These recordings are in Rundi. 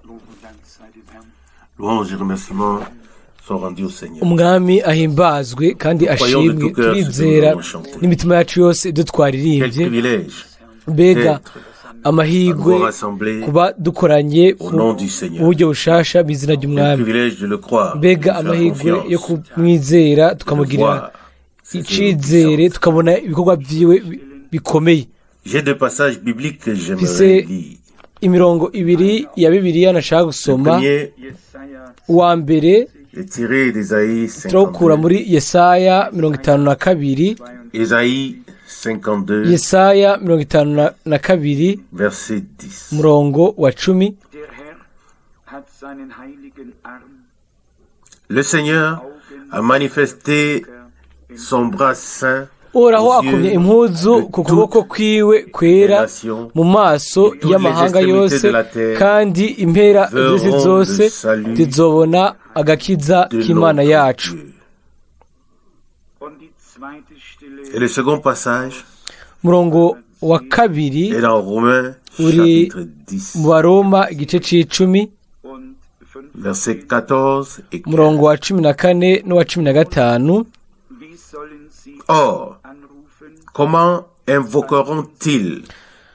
Lob und Dank sei dem Herrn. Louange et remerciements sont rendus au Seigneur. Umwami ahimbazwe kandi Croyons de ashimwe. tout cœur ce que nous Turizera avons chanté. n'imitima yacu yose ibyo Quel twaririmbye. privilège Mbega d'être à amahirwe nouveau rassemblés kuba dukoranye au mu nom du Seigneur. buryo bushasha mu izina Quel ry'umwami. privilège de le croire, de lui Mbega faire amahirwe yo confiance, kumwizera, de tukamugirira voir ses œuvres icizere, puissantes. Tukabona ibikorwa byiwe bikomeye. J'ai deux passages bibliques que j'aimerais Mfise lire. imirongo ibiri ya Bibiliya nashaka Le gusoma. premier Jesaja Uwa mbere est tiré d'Ésaïe turawukura 52. muri Yesaya 52. Ésaïe 52, Yesaya 52, verset 10. umurongo wa 10. Der Herr hat seinen heiligen Arm Le Seigneur a manifesté son bras saint Uhoraho aux akumye yeux impuzu de ku kuboko toutes kwiwe les kwera nations. mu maso Toutes les y'amahanga extrémités yose, de la terre kandi impera z'isi verront zose le salut zizobona agakiza de k'Imana notre yacu. Dieu. Und die zweite Stelle Et le second passage Umurongo wa kabiri est dans Romains uri chapitre 10, mu Baroma igice c'icumi, und versets 15. 14 et 15. umurongo wa 14 n'uwa 15. Wie sollen sie Or, anrufen, comment invoqueront-ils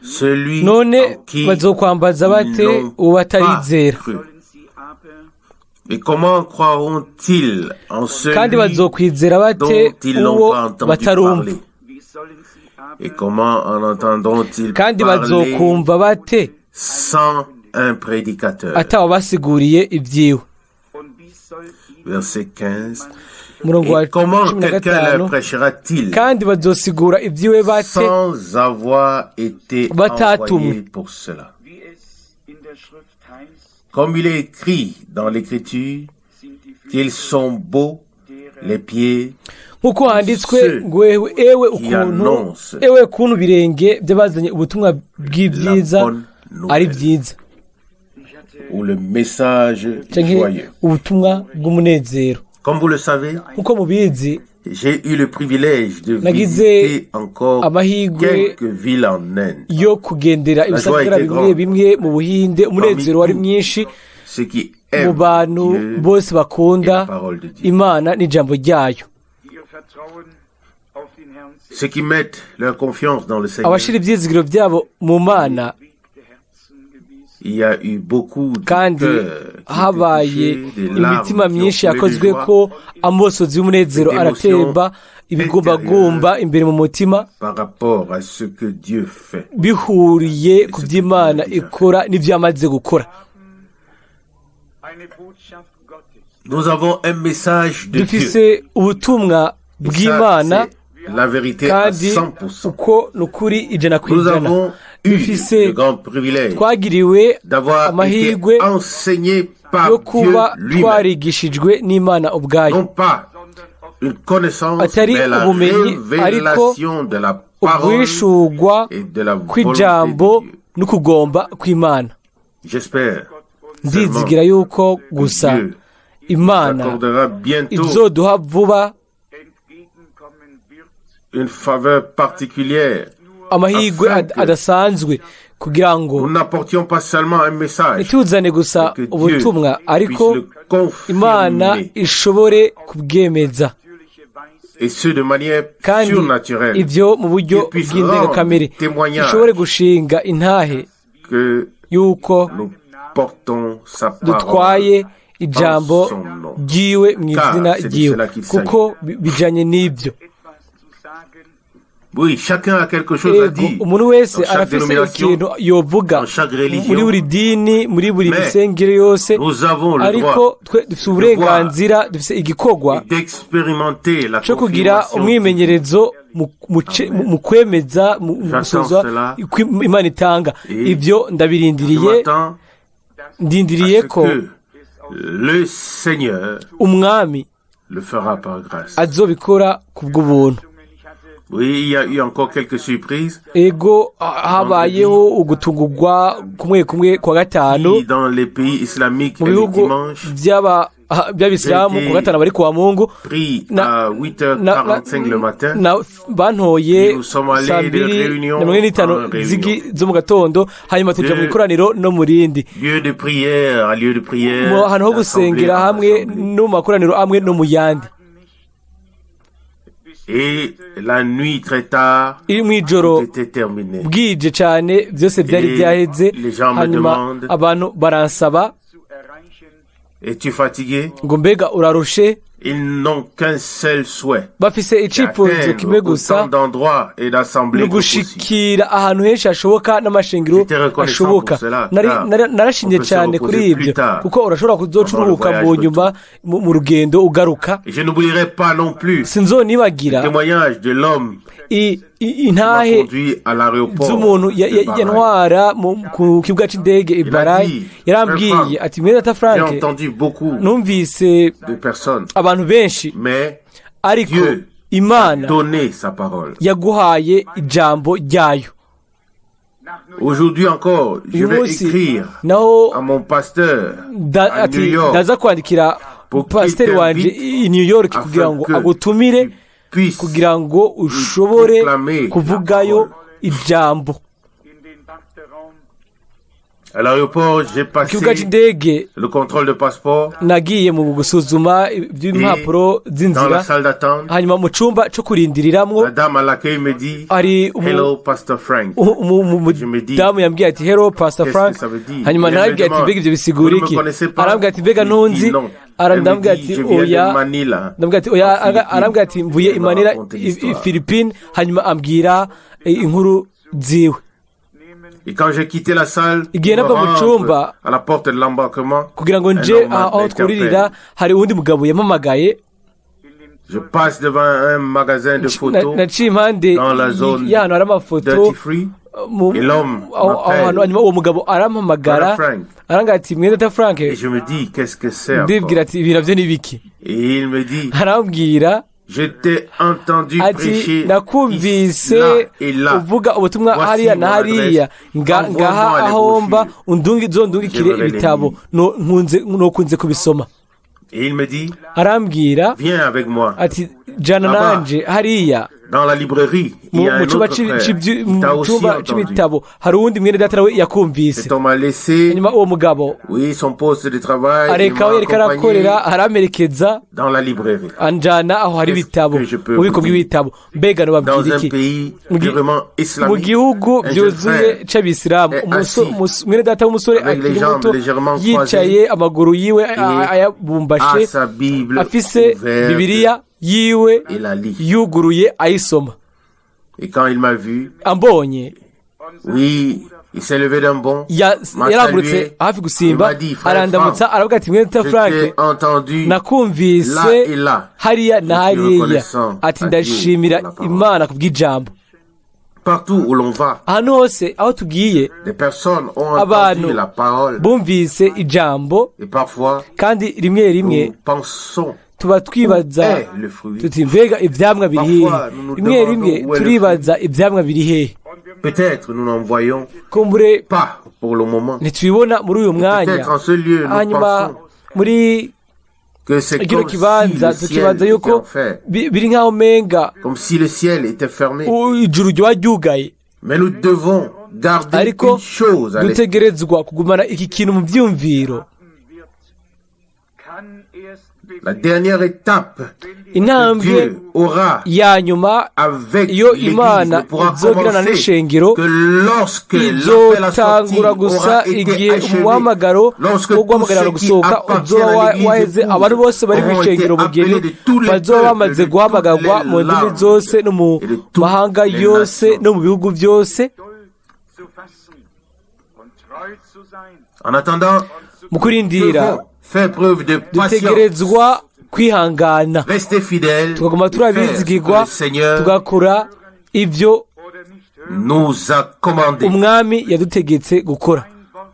celui None en qui bazokwambaza ils bate n'ont uwo pas batarizera? cru? Sollen sie aber Et comment croiront-ils en Kandi celui bazokwizera bate dont ils n'ont uwo pas entendu batarumva? parler? Wie sollen sie Et aber comment en entendront-ils Kandi parler bazokumva bate sans un prédicateur? Atawabasiguriye ibyiwe? Und wie soll ihnen Verset 15. Umurongo wa Et comment cumi na quelqu'un gatanu leur prêchera-t-il Kandi bazosigura ibyiwe bate sans avoir été batatumwe? envoyé pour cela? Wie es in der Schrift heißt, Comme il est écrit dans l'Écriture, sind die qu'ils Füße sont beaux, derer, les pieds Nk'uko handitswe ceux ngo ewe ewe qui ukuntu annoncent ewe ukuntu ibirenge by'abazanye ubutumwa la bw'ibyiza bonne ari nouvelle byiza, Ich hatte ou le message canke joyeux. Ubutumwa bw'umunezero. Comme vous le savez, Nk'uko mubizi, j'ai eu le privilège de nagize visiter encore amahirwe quelques villes en Inde. yo kugendera La joie ibisagara était bimwe grande. Bimwe mu Buhinde. Umunezero wari tous mwinshi ceux qui mu aiment bantu Dieu bose et bakunda la parole de Dieu. Imana n'ijambo ryayo. Die ihr Vertrauen auf den Herrn setzen, Ceux qui mettent leur confiance dans le Seigneur. Abashira ibyizigiro byabo mu Mana. bewegte Herzen gewesen. Il y a eu beaucoup de Kandi cœurs qui étaient habaye touchés, des larmes imitima qui ont myinshi coulé de yakozwe joie ko amosozi y'umunezero et d'émotions aratemba ibigumbagumba imbere mu mutima par rapport à ce que Dieu fait. Bihuriye ku by'Imana ikora n'ibyo yamaze gukora. Eine Botschaft Gottes. Nous avons un message de Dieu. Dufise ubutumwa Et ça, bw'Imana, c'est la vérité à kandi 100%. uko ni ukuri ijana ku Nous ijana. avons eu Dufise le grand privilège twagiriwe d'avoir été amahirwe enseigné par yo Dieu kuba lui-même. twarigishijwe n'Imana ubwayo, Non pas une connaissance, atari mais la ubumenyi, ariko révélation de la parole uguhishurwa et de la volonté kw'ijambo de Dieu. N'ukugomba kw'Imana. J'espère Ndizigira yuko gusa Dieu Imana accordera bientôt izoduha vuba Entgegenkommen wird, une faveur particulière. Amahirwe Afin que adasanzwe kugira ngo nous n'apportions pas seulement un message, ntituzane gusa mais que Dieu ubutumwa, ariko puisse le confirmer, Imana ishobore kubwemeza, natürliche Weise et ce de manière kandi surnaturelle, ibyo mu buryo qu'il puisse bw'indengakamere, rendre témoignage ishobore gushinga intahe que yuko nous portons sa parole dutwaye ijambo en son nom. ryiwe mu Car izina c'est de ryiwe, cela qu'il s'agit. Kuko bijanye n'ibyo. Etwas zu sagen, Oui, chacun a quelque chose à Ego, dire. umuntu wese Dans chaque arafise dénomination, ikintu yovuga dans chaque religion. muri buri dini, muri buri Mais misengere yose, nous avons le ariko droit twe dufise uburenganzira, dufise igikorwa d'expérimenter la cyo kugira confirmation umwimenyerezo mu kwemeza, mu J'attends gusoza cela. uko Imana itanga. Et Ibyo Je ndabirindiriye. m'attends à Ndindiriye ce ko que le Seigneur umwami le fera par grâce. Azobikora ku bw'ubuntu. Ich hatte Oui, il y a eu encore quelques surprises. Ego, habayeho ugutungurwa kumwe kumwe kwa gatanu Dans les pays islamiques, mu le bihugu dimanche, by'aba by'abisilamu, ku gatanu bari kuwa Mungu. Pris à 8h45 le matin. Bantoye Nous sommes allés saa de mbiri réunion na 45 en réunion. zo mu gatondo, hanyuma tuja mu ikoraniro no mu rindi, Lieu de prière à lieu de prière. Mu hantu ho D'assemblée gusengera en hamwe assemblée. no mu makoraniro amwe no mu yandi. Et la nuit très tard, Iri mu ijoro tout était terminé. bwije cyane, byose byari Et byaheze. les gens me Hanyuma demandent, abantu baransaba zu erreichen, Es-tu fatigué? ngo mbega urarushe? Ils n'ont qu'un seul souhait. Bafise icifuzo Atteindre kimwe gusa, autant d'endroits et d'assemblées ni que possible. ugushikira ahantu henshi hashoboka n'amashengero J'étais reconnaissant ashoboka. pour cela, Nari- car Narashimye on peut se cyane reposer kuri plus ibyo, tard kuko urashobora kuzoca pendant le uruhuka mu voyage. nyuma mu rugendo ugaruka. Et je n'oublierai pas non plus Sinzonibagira le témoignage de l'homme qui m'a intahe conduit à l'aéroport z'umuntu de Bahreïn. yantwara ku kibuga c'indege i Il a Barayi. dit, Yarambwiye Frank, ati: mwene data j'ai Frank, entendu beaucoup numvise de personnes, abantu benshi, mais ariko Dieu Imana donné sa parole. yaguhaye ijambo ryayo. Nach New York Aujourd'hui encore, je Uyu vais munsi écrire naho à mon pasteur à ati New York ndaza kwandikira pour qu'il pasiteri wanje t'invite i New York kugira afin ngo que agutumire, tu puisses kugira ngo ushobore proclamer la kuvugayo parole. ijambo. In den Warteraum À l'aéroport, j'ai Ku passé kibuga c'indege le contrôle de passeport nagiye mu gusuzuma iby'impapuro dans z'inzira. la salle d'attente. Hanyuma mu cumba co kurindiriramwo La dame à l'accueil me dit: hari Hello, Pastor Frank. Je me dis, umudamu yambwiye ati: hello, Pastor qu'est-ce Frank. que ça veut dire? Hanyuma Elle me narabwiye ati: demande, mbega ivyo bisigura vous ne me iki? connaissez pas? Arambwira ati: mbega Je dis ntunzi? non. Elle me Arambwira dit, ati: je viens oya. de Manila. Ndamubwira ati: oya. En Philippines. Arambwira ati: mvuye Elle i m'a Manila, raconté i l'histoire. Philippines. Hanyuma ambwira inkuru ziwe. Nehmen Et quand j'ai quitté la salle, Igihe pour me nava mu rendre cumba à la porte de l'embarquement, kugira ngo un nje homme aho twuririra, m'interpelle. hari uwundi mugabo yampamagaye. In dem Je passe devant un magasin de photos Naciye impande dans la zone y'ahantu hari amafoto Dirty Free. Et l'homme aho m'appelle. hantu. Hanyuma uwo mugabo arampamagara, Brother Frank. arambwira ati: mwene data Frank. Et je me dis, qu'est-ce que c'est encore? Ndibwira ati: ibi navyo ni biki? Et il me dit, Arambwira je t'ai entendu ati: prêcher ici, nakumvise là et là. uvuga ubutumwa Voici hariya na mon hariya. adresse. Ngaha Envoie-moi les aho mba, brochures. uzondungikire J'aimerais les ibitabo. lire. Nokunze kubisoma. Et il me dit, Arambwira viens avec moi. ati: jana Là-bas, nanje hariya dans la librairie, il y a mu un cumba autre frère qui t'a mu aussi cumba entendu. c'ibitabo hari uwundi mwene data nawe yakumvise. Cet homme a laissé, Hanyuma uwo mugabo oui, son poste de travail, il areka m'a aho yariko arakorera, accompagné aramerekeza dans la librairie. anjana aho hari Qu'est-ce ibitabo, que je peux ububiko vous dire? bw'ibitabo. Mbega Dans nobabwira un iki? pays Mu purement islamique, gihugu un jeune byuzuye frère c'abisilamu, est assis mwene data w'umusore avec les akiri jambes muto légèrement yicaye, amaguru yiwe ayabumbashe, a sa Bible afise ouverte Bibiliya yiwe et la lit. yuguruye ayisoma. Et quand il m'a vu, Ambonye, oui, il s'est levé d'un bond, m'a yaragurutse salué, hafi il gusimba, m'a dit, frère arandamutsa, Frank, aravuga ati: mwene data je Frank, t'ai entendu nakumvise là et là. hariya na Je suis hariya. reconnaissant Ati à Dieu ndashimira pour la parole. Imana kubw'ijambo. Partout où l'on va, Ahantu hose aho tugiye, des personnes ont abantu entendu la parole. bumvise ijambo. Et parfois, Kandi rimwe rimwe nous pensons tuba où twibaza est le fruit. tuti: mbega ivyamwa biri hehe? Parfois, nous nous Rimwe demandons rimwe où est le turibaza ivyamwa biri hehe. Peut-être nous n'en voyons Kumbure pas pour le moment. ntitubibona muri uyu mwanya. Peut-être en ce lieu, nous Hanyuma pensons muri que c'est kino comme si kibanza le ciel tukibaza était yuko en fer, biri nk'aho menga comme si le ciel était fermé. ijuru ryoba ryugaye. Mais nous devons garder Ariko une chose à l'esprit. dutegerezwa kugumana iki kintu mu byumviro. wird, kann erst La dernière étape que Intambwe Dieu aura ya nyuma avec iyo l'Église Imana ne pourra izogirana commencer n'ishengero que lorsque l'appel à sortir izotangura gusa aura été igihe achevé, umuhamagaro lorsque wo tous guhamagarira ceux qui gusohoka appartiennent uzoba à l'Église waheze, épouse abantu bose bari mu auront été ishengero appelés bugeni de tous les bazoba peuples, bamaze de guhamagarwa toutes mu les ndimi langues zose no mu et de toutes mahanga les yose nations. no mu bihugu byose. Geduld zu fassen und treu zu sein En attendant, Mu kurindira, devons faire preuve de patience, dutegerezwa kwihangana, rester fidèles, tukaguma et turi faire ce que abizigirwa, le Seigneur tugakora ibyo oder nicht hören. nous a commandé. Umwami yadutegetse gukora. Ein Wort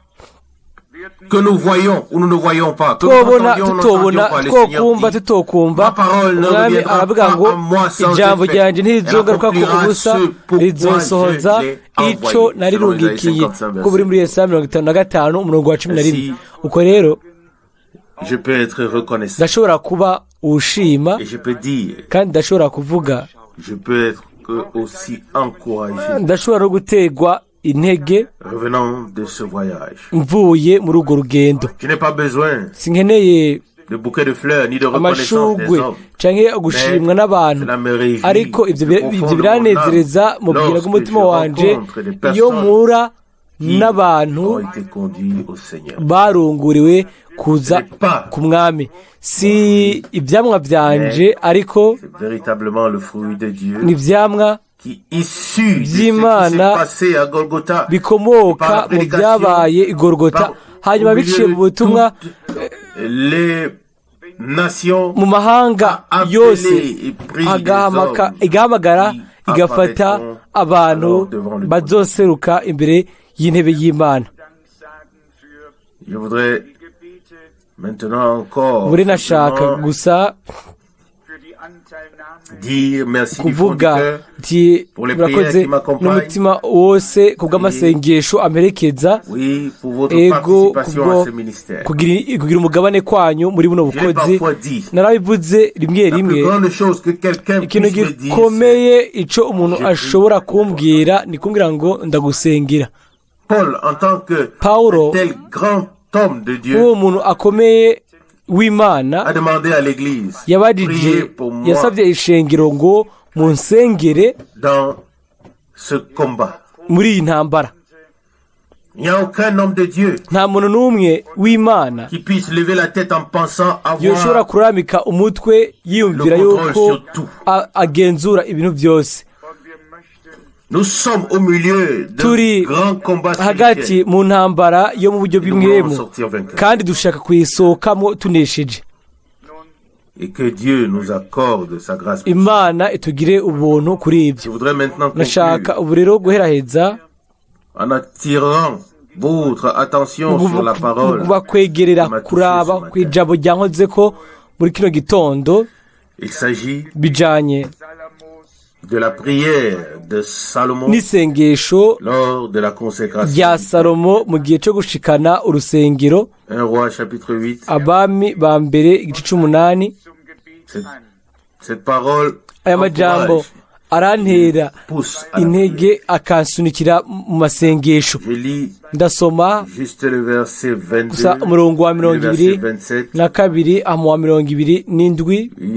wird nicht Que nous voyons ou nous ne voyons pas, que nous Twobona entendions ou nous tutobona, n'entendions pas, le Seigneur twokumva dit, tutokumva, Ma parole ne Umwami reviendra aravuga pas ngo: à moi sans ijambo effet. ryanjye ntirizogaruka ku Elle accomplira ubusa, ce pourquoi rizosohoza je l'ai ico envoyé. narirungikiye. Selon Isaïe 55, Kuko buri muri Yesaya 55 umurongo wa 11. Ainsi, Uko rero, Je peux être reconnaissant Ndashobora kuba uwushima et je peux dire, kandi ndashobora kuvuga, je peux être aussi encouragé ndashobora no guterwa intege revenant de ce voyage. Mvuye muri urwo rugendo. Je n'ai pas besoin Sinkeneye de bouquets de fleurs ni de reconnaissance des amashugwe hommes. canke gushimwa n'abantu, Cela me réjouit ariko ivyo du profond ivyo de mon biranezereza âme mu bwira lorsque bw'umutima je wanje rencontre des iyo personnes mpura qui n'abantu ont été conduits au Seigneur. Barunguriwe kuza Ce n'est pas ku mwami. Si ivyamwa vyanje, ariko C'est véritablement le fruit de Dieu ni ivyamwa qui, issu de ce qui s'est vy'Imana passé à Golgotha, bikomoka par la mu prédication, vyabaye i Golgota, hanyuma au milieu biciye de mu butumwa toutes les nations mu mahanga appelé yose, et pris des agahamaka hommes igahamagara qui igafata apparaîtront abantu alors devant le trône. Bazoseruka imbere y'intebe y'Imana. Dank sagen für Je voudrais die Gebete, maintenant encore Buri nashaka simplement gusa für die Anteilnahme dire merci du fond du kuvuga cœur nti pour les murakoze prières qui m'accompagnent. N'umutima wose kubw'amasengesho amerekeza, Oui, pour votre ego participation kubwo à ce ministère. kugira umugabane kwanyu muri buno Je l'ai bukozi. parfois dit, Narabivuze rimwe la rimwe, plus grande chose que quelqu'un ikintu puisse me dire, gikomeye ico umuntu Je ashobora kumbwira ni kumbwira ngo ndagusengera. C'est Paul, en tant que Paulo, tel grand homme de Dieu, uwo muntu akomeye w'Imana, a demandé à l'Église, yabajije, priez pour moi yasabye ishengero ngo munsengere dans ce combat. Muri iyi ntambara. Il n'y a aucun homme de Dieu Nta muntu n'umwe w'Imana qui puisse lever la tête en pensant yoshobora avoir kuramika umutwe yiyumvira le contrôle yuko sur tout. Agenzura ibintu byose. Und wir möchten Nous sommes au milieu d'un Turi grand combat hagati spirituel. mu ntambara yo mu buryo Nous voulons bw'imwemu, sortir vainqueurs. kandi dushaka kuyisohokamo tunesheje. Nun Et que Dieu nous accorde sa grâce. Imana itugire ubuntu kuri ibyo. Je voudrais maintenant Nashaka conclure ubu rero guheraheza en attirant votre attention sur la parole bakwegerera qui m'a touché ce kuraba matin. ku ijambo ryankoze ko muri kino gitondo, Il s'agit bijanye Salomos de la prière de Salomon n'isengesho lors de la consécration. Rya Salomo mu gihe cyo gushikana urusengero. 1 Roi chapitre 8. Abami ba mbere igice c'umunani. Zum Gebet an. Cette parole Aya majambo encourage, arantera pousse à la prière. Intege akansunikira mu masengesho. Je lis Ndasoma juste le verset 22 gusa umurongo wa et le mirongo verset ibiri 27 na kabiri amu wa 27,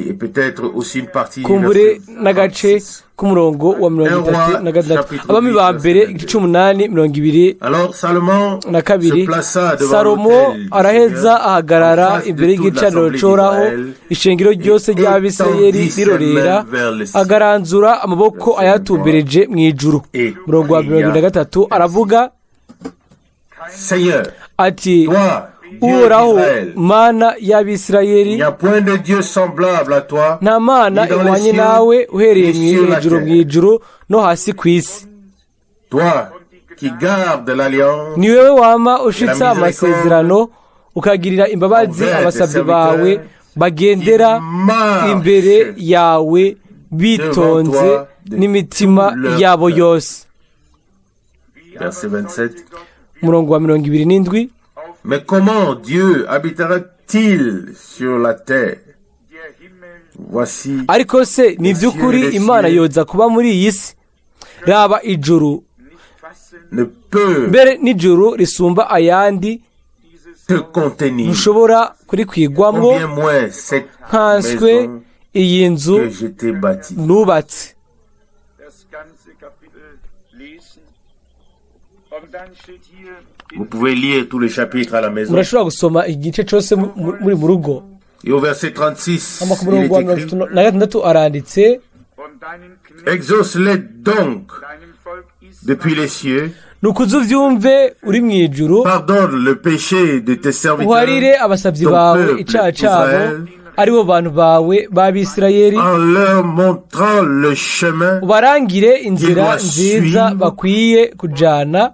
et peut-être aussi une partie du kumbure verset n'agace 36. K'umurongo wa 36. Abami ba mbere igice c'umunani mirongo ibiri Alors Salomon na se kabiri. Plaça devant Salomo l'autel du araheza Seigneur, ahagarara en face de imbere toute y'igicaniro l'assemblée coraho, d'Israël, ishengero ryose et ry'Abisirayeli étendit ses rirorera, mains vers le ciel. Agaranzura amaboko Verset ayatumbereje mu ijuru. Et Umurongo wa pria 73 aravuga Seigneur, ati: toi, Dieu Uhoraho, d'Israël, Mana il y'Abisirayeli, n'y a point de Dieu semblable à toi, nta mana ni dans les ihwanye cieux, nawe uhereye ni sur la hejuru terre. Mu ijuru no hasi ku isi. Toi qui gardes l'alliance Ni wewe wama ushitsa la miséricorde amasezerano ukagirira imbabazi envers tes abasabyi bawe serviteurs bagendera qui marchent imbere yawe bitonze devant toi de n'imitima tout leur yabo cœur. Yose. Wie Verset aber 27. sollte Gott Umurongo wa 27. Mais comment Dieu habitera-t-il sur la terre? Der Himmel Voici Ariko se ni iby'ukuri Imana yoza kuba muri iyi si? Raba ijuru, nicht fassen, ne peut mbere n'ijuru risumba ayandi, dieses te contenir. Ntushobora kurikwigwamwo, Combien moins cette nkanswe maison iyi nzu que je t'ai bâtie. nubatse. Das ganze Kapitel lesen. Und dann steht hier Vous pouvez lire tous les chapitres à la maison. Murashobora gusoma igice cyose muri mu rugo. Et au verset 36, Hama ku il murongo wa est mirongo écrit, itatu na gatandatu aranditse: von deinen Knechten, Exauce-les donc deinem Volk Israel, depuis les cieux, Ni ukuza ubyumve uri mu ijuru, pardonne le péché de tes uharire serviteurs abasabyi ton bawe peuple icyaha cyabo, Israël, aribo bantu bawe b'Abisirayeli, en leur montrant le chemin ubarangire inzira doit nziza suivre. Bakwiye kujana,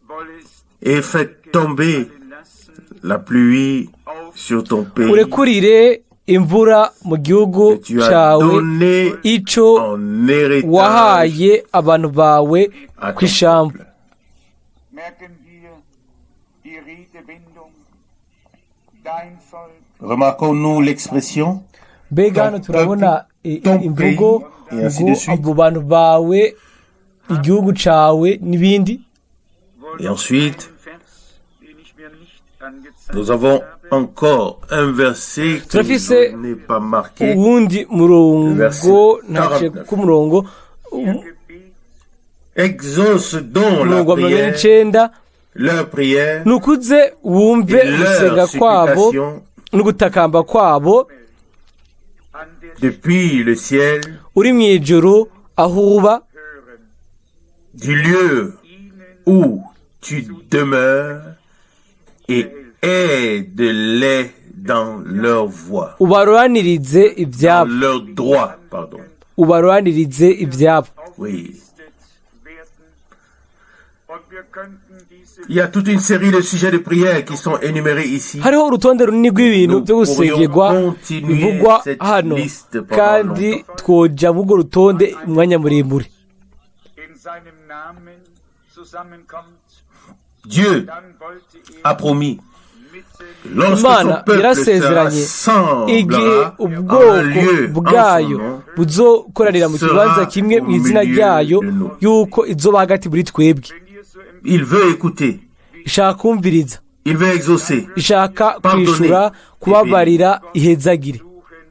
wollest et fais tomber lassen la pluie sur ton pays urekurire imvura mu gihugu que tu as cyawe donné ico en héritage wahaye abantu bawe à ku ton ishyamba. peuple. Merken wir die Redewendung Dein Volk Remarquons-nous l'expression Mbega hano ton turabona peuple, ton imvugo pays, et ainsi ngo de suite. abo bantu bawe, igihugu cawe n'ibindi. wohl Et ensuite, einen Vers, den ich mir nicht angezeigt nous avons habe. encore un verset que Turafise je n'ai pas marqué. Uwundi murongo Verset ntaciye 49. ku murongo Ihr Gebet Exauce donc la umurongo wa mirongo ine prière, n'icenda leur prière ni ukuze wumve et leur gusenga kwabo supplication n'ugutakamba kwabo an der depuis le ciel, uri mu ijuru aho uba, hören. du lieu Ihnen où tu demeures, et aide-les dans leur voie, ubaroranirize dans ibyabo, leur droit, pardon. ubaroranirize ibyabo. Oui. aufgelistet werden. Und wir könnten diese Il y a toute une série de sujets de prière qui sont énumérés ici. Hariho urutonde runini rw'ibintu Nous byo gusengerwa pourrions continuer bivugwa cette hano, liste pendant kandi longtemps. twoja muri urwo rutonde umwanya muremure. in seinem Namen zusammenkommt, Dieu dann wollte er a promis, mitten lorsque son Imana peuple se yarasezeranye igihe rassemblera en un ubwoko lieu en son bwayo nom, buzokoranira mu sera kibanza kimwe au mu izina milieu ryayo, de nous. yuko izoba hagati muri twebwe. Wenn ihr so empfindet, Il veut écouter, Ishaka kumviriza, il veut exaucer. ishaka Pardonner. kwishura, kubabarira, ihezagire. suchen,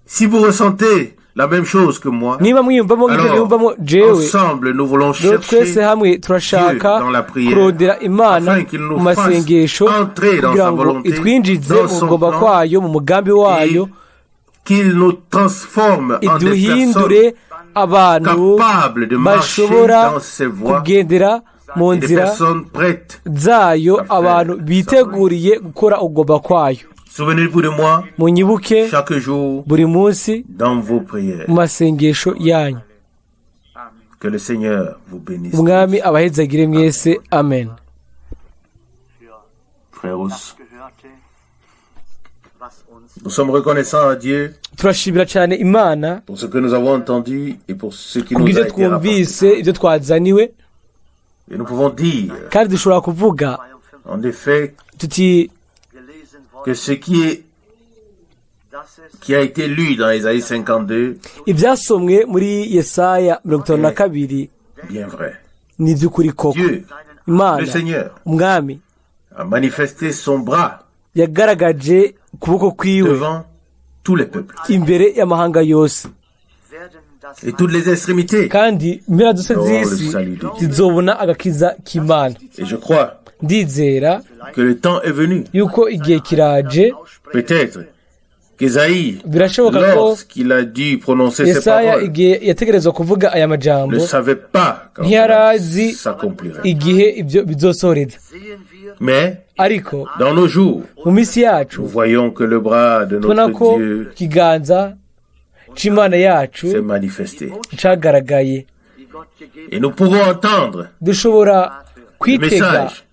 Si vous ressentez la même chose que moi, Niba mwiyumvamo nk'ibyo alors niyumvamo jewe, ensemble nous voulons rero twese chercher hamwe turashaka Dieu dans la prière, kurondera Imana afin qu'il nous mu masengesho fasse entrer dans kugira sa ngo volonté, itwinjize dans mu son kugomba plan, kwayo, mu mugambi wayo, et qu'il nous transforme en des iduhindure personnes abantu capables de marcher bashobora dans ses voies kugendera mu et des nzira personnes prêtes. zayo, à faire abantu sa biteguriye gukora ugomba kwayo. Souvenez-vous de moi Munyibuke chaque jour buri munsi dans vos prières. mu masengesho yanyu. Amen. Que le Seigneur vous bénisse. Umwami abahezagire mwese. Amen. Frère Das Ous, Gehörte, was uns nous sommes reconnaissants à Dieu Turashimira cyane Imana pour ce que nous avons entendu et pour ce qui nous kubw'ibyo a été rapporté. twumvise, ibyo twazaniwe. Et nous pouvons dire, Kandi dushobora kuvuga 52 en effet, tuti gelesen que worden, ce qui est, dass es qui a été lu dans Ésaïe 52 ibyasomwe muri Yesaya 52 bien vrai. ni iby'ukuri koko. Dieu, Imana, le Seigneur, Umwami, a manifesté son bras yagaragaje ukuboko kwiwe devant tous les peuples imbere y'amahanga yose, werden das et toutes les extrémités. kandi impera zose Auront le z'isi salut de Dieu. zizobona agakiza k'Imana. Et je crois Ndizera que le temps est venu. yuko igihe kiraje. Peut-être qu'Ésaïe, Birashoboka ko lorsqu'il a dû prononcer ces Yesaya, paroles, igihe yategerezwa kuvuga aya majambo, ne savait pas quand cela ntiyarazi s'accomplirait. igihe ibyo bizosoreza. Sehen wir Mais Ariko dans nos jours, mu minsi yacu nous voyons que le bras de tubona notre ko Dieu ikiganza c'Imana yacu s'est manifesté. cagaragaye. die Gott gegeben Et nous pouvons entendre Dushobora le kwitega message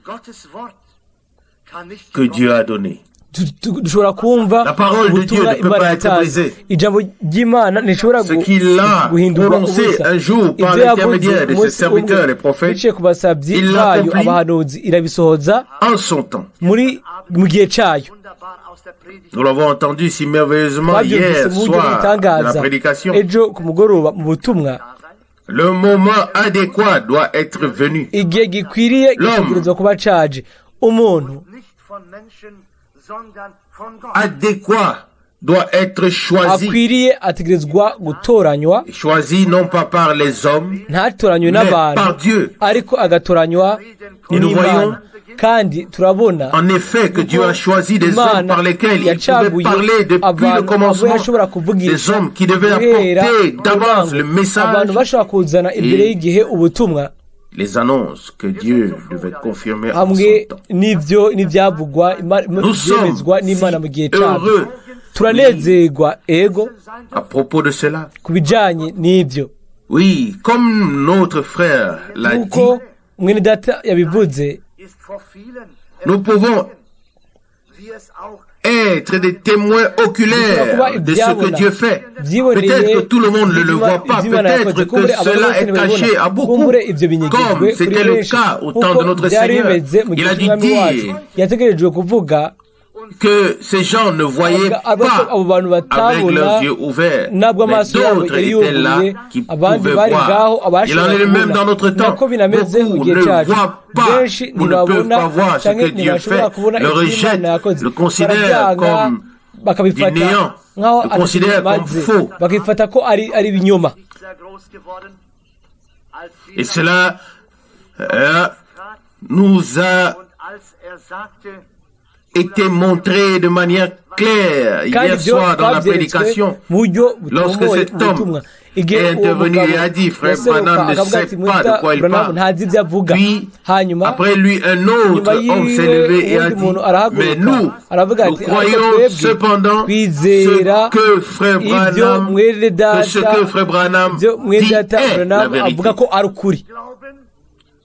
Gottes Wort kann nicht que Dieu a donné. Dushobora kumva La parole de Dieu ubutumwa ne peut Imana pas être yatanze. brisée. Ijambo ry'Imana ntishobora Ce qu'il a guhindurwa prononcé ubusa. un jour par Ibyo yavuze l'intermédiaire de ses umunsi serviteurs, umwe les prophètes, biciye ku basabyi il bayo l'accomplit abahanuzi, irabisohoza en son temps. muri mu gihe cyayo. Wunderbar aus der Predigt Nous l'avons entendu si merveilleusement Twabyumvise hier mu buryo soir de la bw'ibitangaza prédication. ejo ku mugoroba mu butumwa. Le moment adéquat doit être venu. Igihe gikwiriye L'homme gitegerezwa kuba caje. Umuntu nicht von Menschen, sondern von Gott. Adéquat doit être choisi. akwiriye ategerezwa gutoranywa. Choisi non pas par les hommes, Ntatoranywe mais n'abantu, par Dieu. ariko agatoranywa Et nous n'Imana. voyons Kandi turabona en effet que Dieu a choisi des hommes Imana par lesquels il pouvait yacaguye parler depuis le abantu abo commencement, yashobora kuvugisha des hommes qui devaient guhera apporter mu d'avance ntango, le message, abantu bashobora kuzana imbere et y'igihe ubutumwa les annonces que Dieu devait confirmer en hamwe son temps. n'ibyo n'ibyavugwa Nous sommes byemezwa n'Imana mu gihe si cyabyo. heureux Turanezerwa, ego, à propos de cela. ku bijyanye n'ibyo. Oui, comme notre frère l'a dit, Nk'uko mwene data yabivuze, Ist vor vielen nous pouvons wie es auch être des témoins oculaires de ce que Dieu fait. Byiboneye Peut-être que tout le monde ne le voit pas, ibyo Imana peut-être yakoze. que Kumbure abantu cela bose est ntibabibona. caché à beaucoup, Kumbure ibyo binyegejwe comme kuri c'était le benshi. cas au temps Nk'uko de notre byari Seigneur. bimeze mu Il gihe a dû cy'Umwami wacu, dire yategerejwe kuvuga Que ces gens ne voyaient pas Abo bantu avec batabona leurs yeux ouverts, ntabwo mais amaso yabo d'autres yari étaient là yuguruye, qui abandi pouvaient bari voir. ngaho Il en abashobora est de même kubona. Dans notre temps. Nako binameze mu Beaucoup gihe ne cyacu, voient pas benshi ou ne peuvent ntibabona pas voir ce cyangwa que Dieu ntibashobora fait, kubona le ibyo Imana rejettent, yakoze, le considèrent barabyanga comme bakabifata du néant, nk'aho le considèrent comme atari faux. Bakabifata ko ari ibinyoma. Nicht sehr groß geworden, als Et Jesus cela nous a und als er sagte, été montré de manière claire Kandi hier ibyo soir dans la twabyeretswe prédication. mu buryo Lorsque butomoye cet mu homme butumwa igihe est uwo intervenu mugabo et a dit, Frère yaseruka Branham ne akavuga sait ati pas de mwita quoi il Branham parle. ntazi ibyo avuga. Puis, Hanyuma après lui, un nyuma autre homme s'est yiwe levé et a uwundi dit, muntu mais arahaguruka nous, aravuga nous ati ariko croyons twebwe cependant twizera ce que Frère ibyo Branham, mwene que ce data que Frère Branham ibyo mwene dit data est la Branham vérité. avuga ko ari ukuri. Glauben,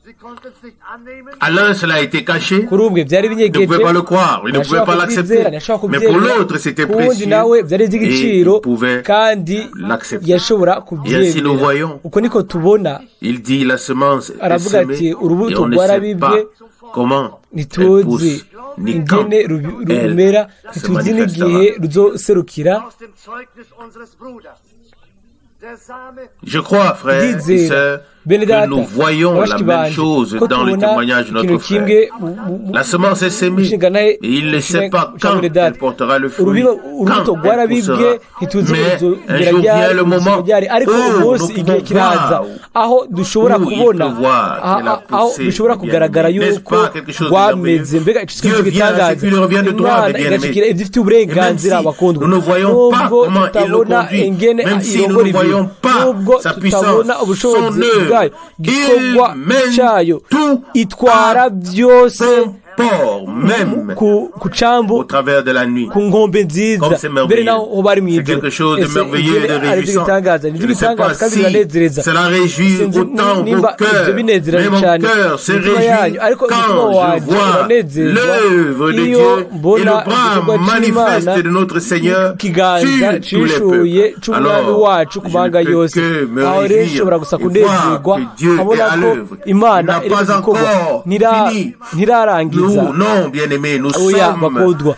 sie konnten es nicht annehmen, À l'un, cela a été caché. Kuri ubwe byari Il ne binyegeje, pouvait pas le croire, il ne pouvait ntashobora pas kubyizera, l'accepter. ntashobora Mais pour kubyemera. l'autre, c'était Ku wundi précieux nawe byari et iby'igiciro il pouvait kandi l'accepter. yashobora Et ainsi nous kubyemera. voyons, Uko niko tubona il dit la semence est aravuga semée ati et urubuto on ne sait rwarabibwe pas comment elle ntituzi pousse, ni quand ingene elle rumera, se ntituzi manifestera. n'igihe ruzoserukira. Aus dem Zeugnis unseres Bruders. Der Same Je crois, frères et Ndizera sœurs, bene que data nous voyons la bashiki même banje chose ko dans le tubona témoignage de ikintu notre frère. kimwe La semence est semée mushinga et il ne sait pas cya quand mwene data. elle portera le fruit, Urubuto quand elle rwarabibwe poussera. ntituzi Mais un ruzogera jour vient ryari le moment ruzogera ryari ariko où nous umunsi igihe pouvons kiraza voir aho dushobora où il kubona peut voir qu'elle a aho poussé, bishobora bien kugaragara aimé. N'est-ce yuko pas quelque chose de rwameze. merveilleux? Mbega icyo Dieu vient à gitangaza ce qu'il revient de toi, Imana mes bien-aimés. igashikira ibyo ifitiye Et même uburenganzira si bakundwa nous ne voyons pas nubwo comment il le tutabona conduit, ingene même si nous irongora ne ibintu voyons pas nubwo sa puissance, tutabona son ubushobozi œuvre, bwayo il igikorwa mène cyayo tout itwara à byose son port même ku cambu au travers de la nuit. Ku nkombe nziza Comme c'est mbere merveilleux. naho bari mu C'est ijoro. quelque chose de Ese merveilleux et de ingene ari réjouissant. iby'igitangaza ni Je ne sais pas iby'igitangaza kandi si biranezereza. cela réjouit Sinzi autant vos nimba ibyo cœurs, binezereza mais mon cyane cœur se imitima réjouit yanyu ariko umutima quand je wanjye vois uranezerwa l'œuvre de iyo Dieu et mbona le bras igikorwa manifeste cy'Imana de notre Seigneur ikiganza sur tous les cishuye peuples. c'umwami Alors, wacu ku je mahanga ne peux yose que me aho rero réjouir nshobora gusa et voir kunezerwa que Dieu est nkabona à ko l'œuvre. Il Imana n'a iri mu pas gikorwa encore fini. Ntirarangiza. Nous, non, bien-aimés, nous Oya sommes bakundwa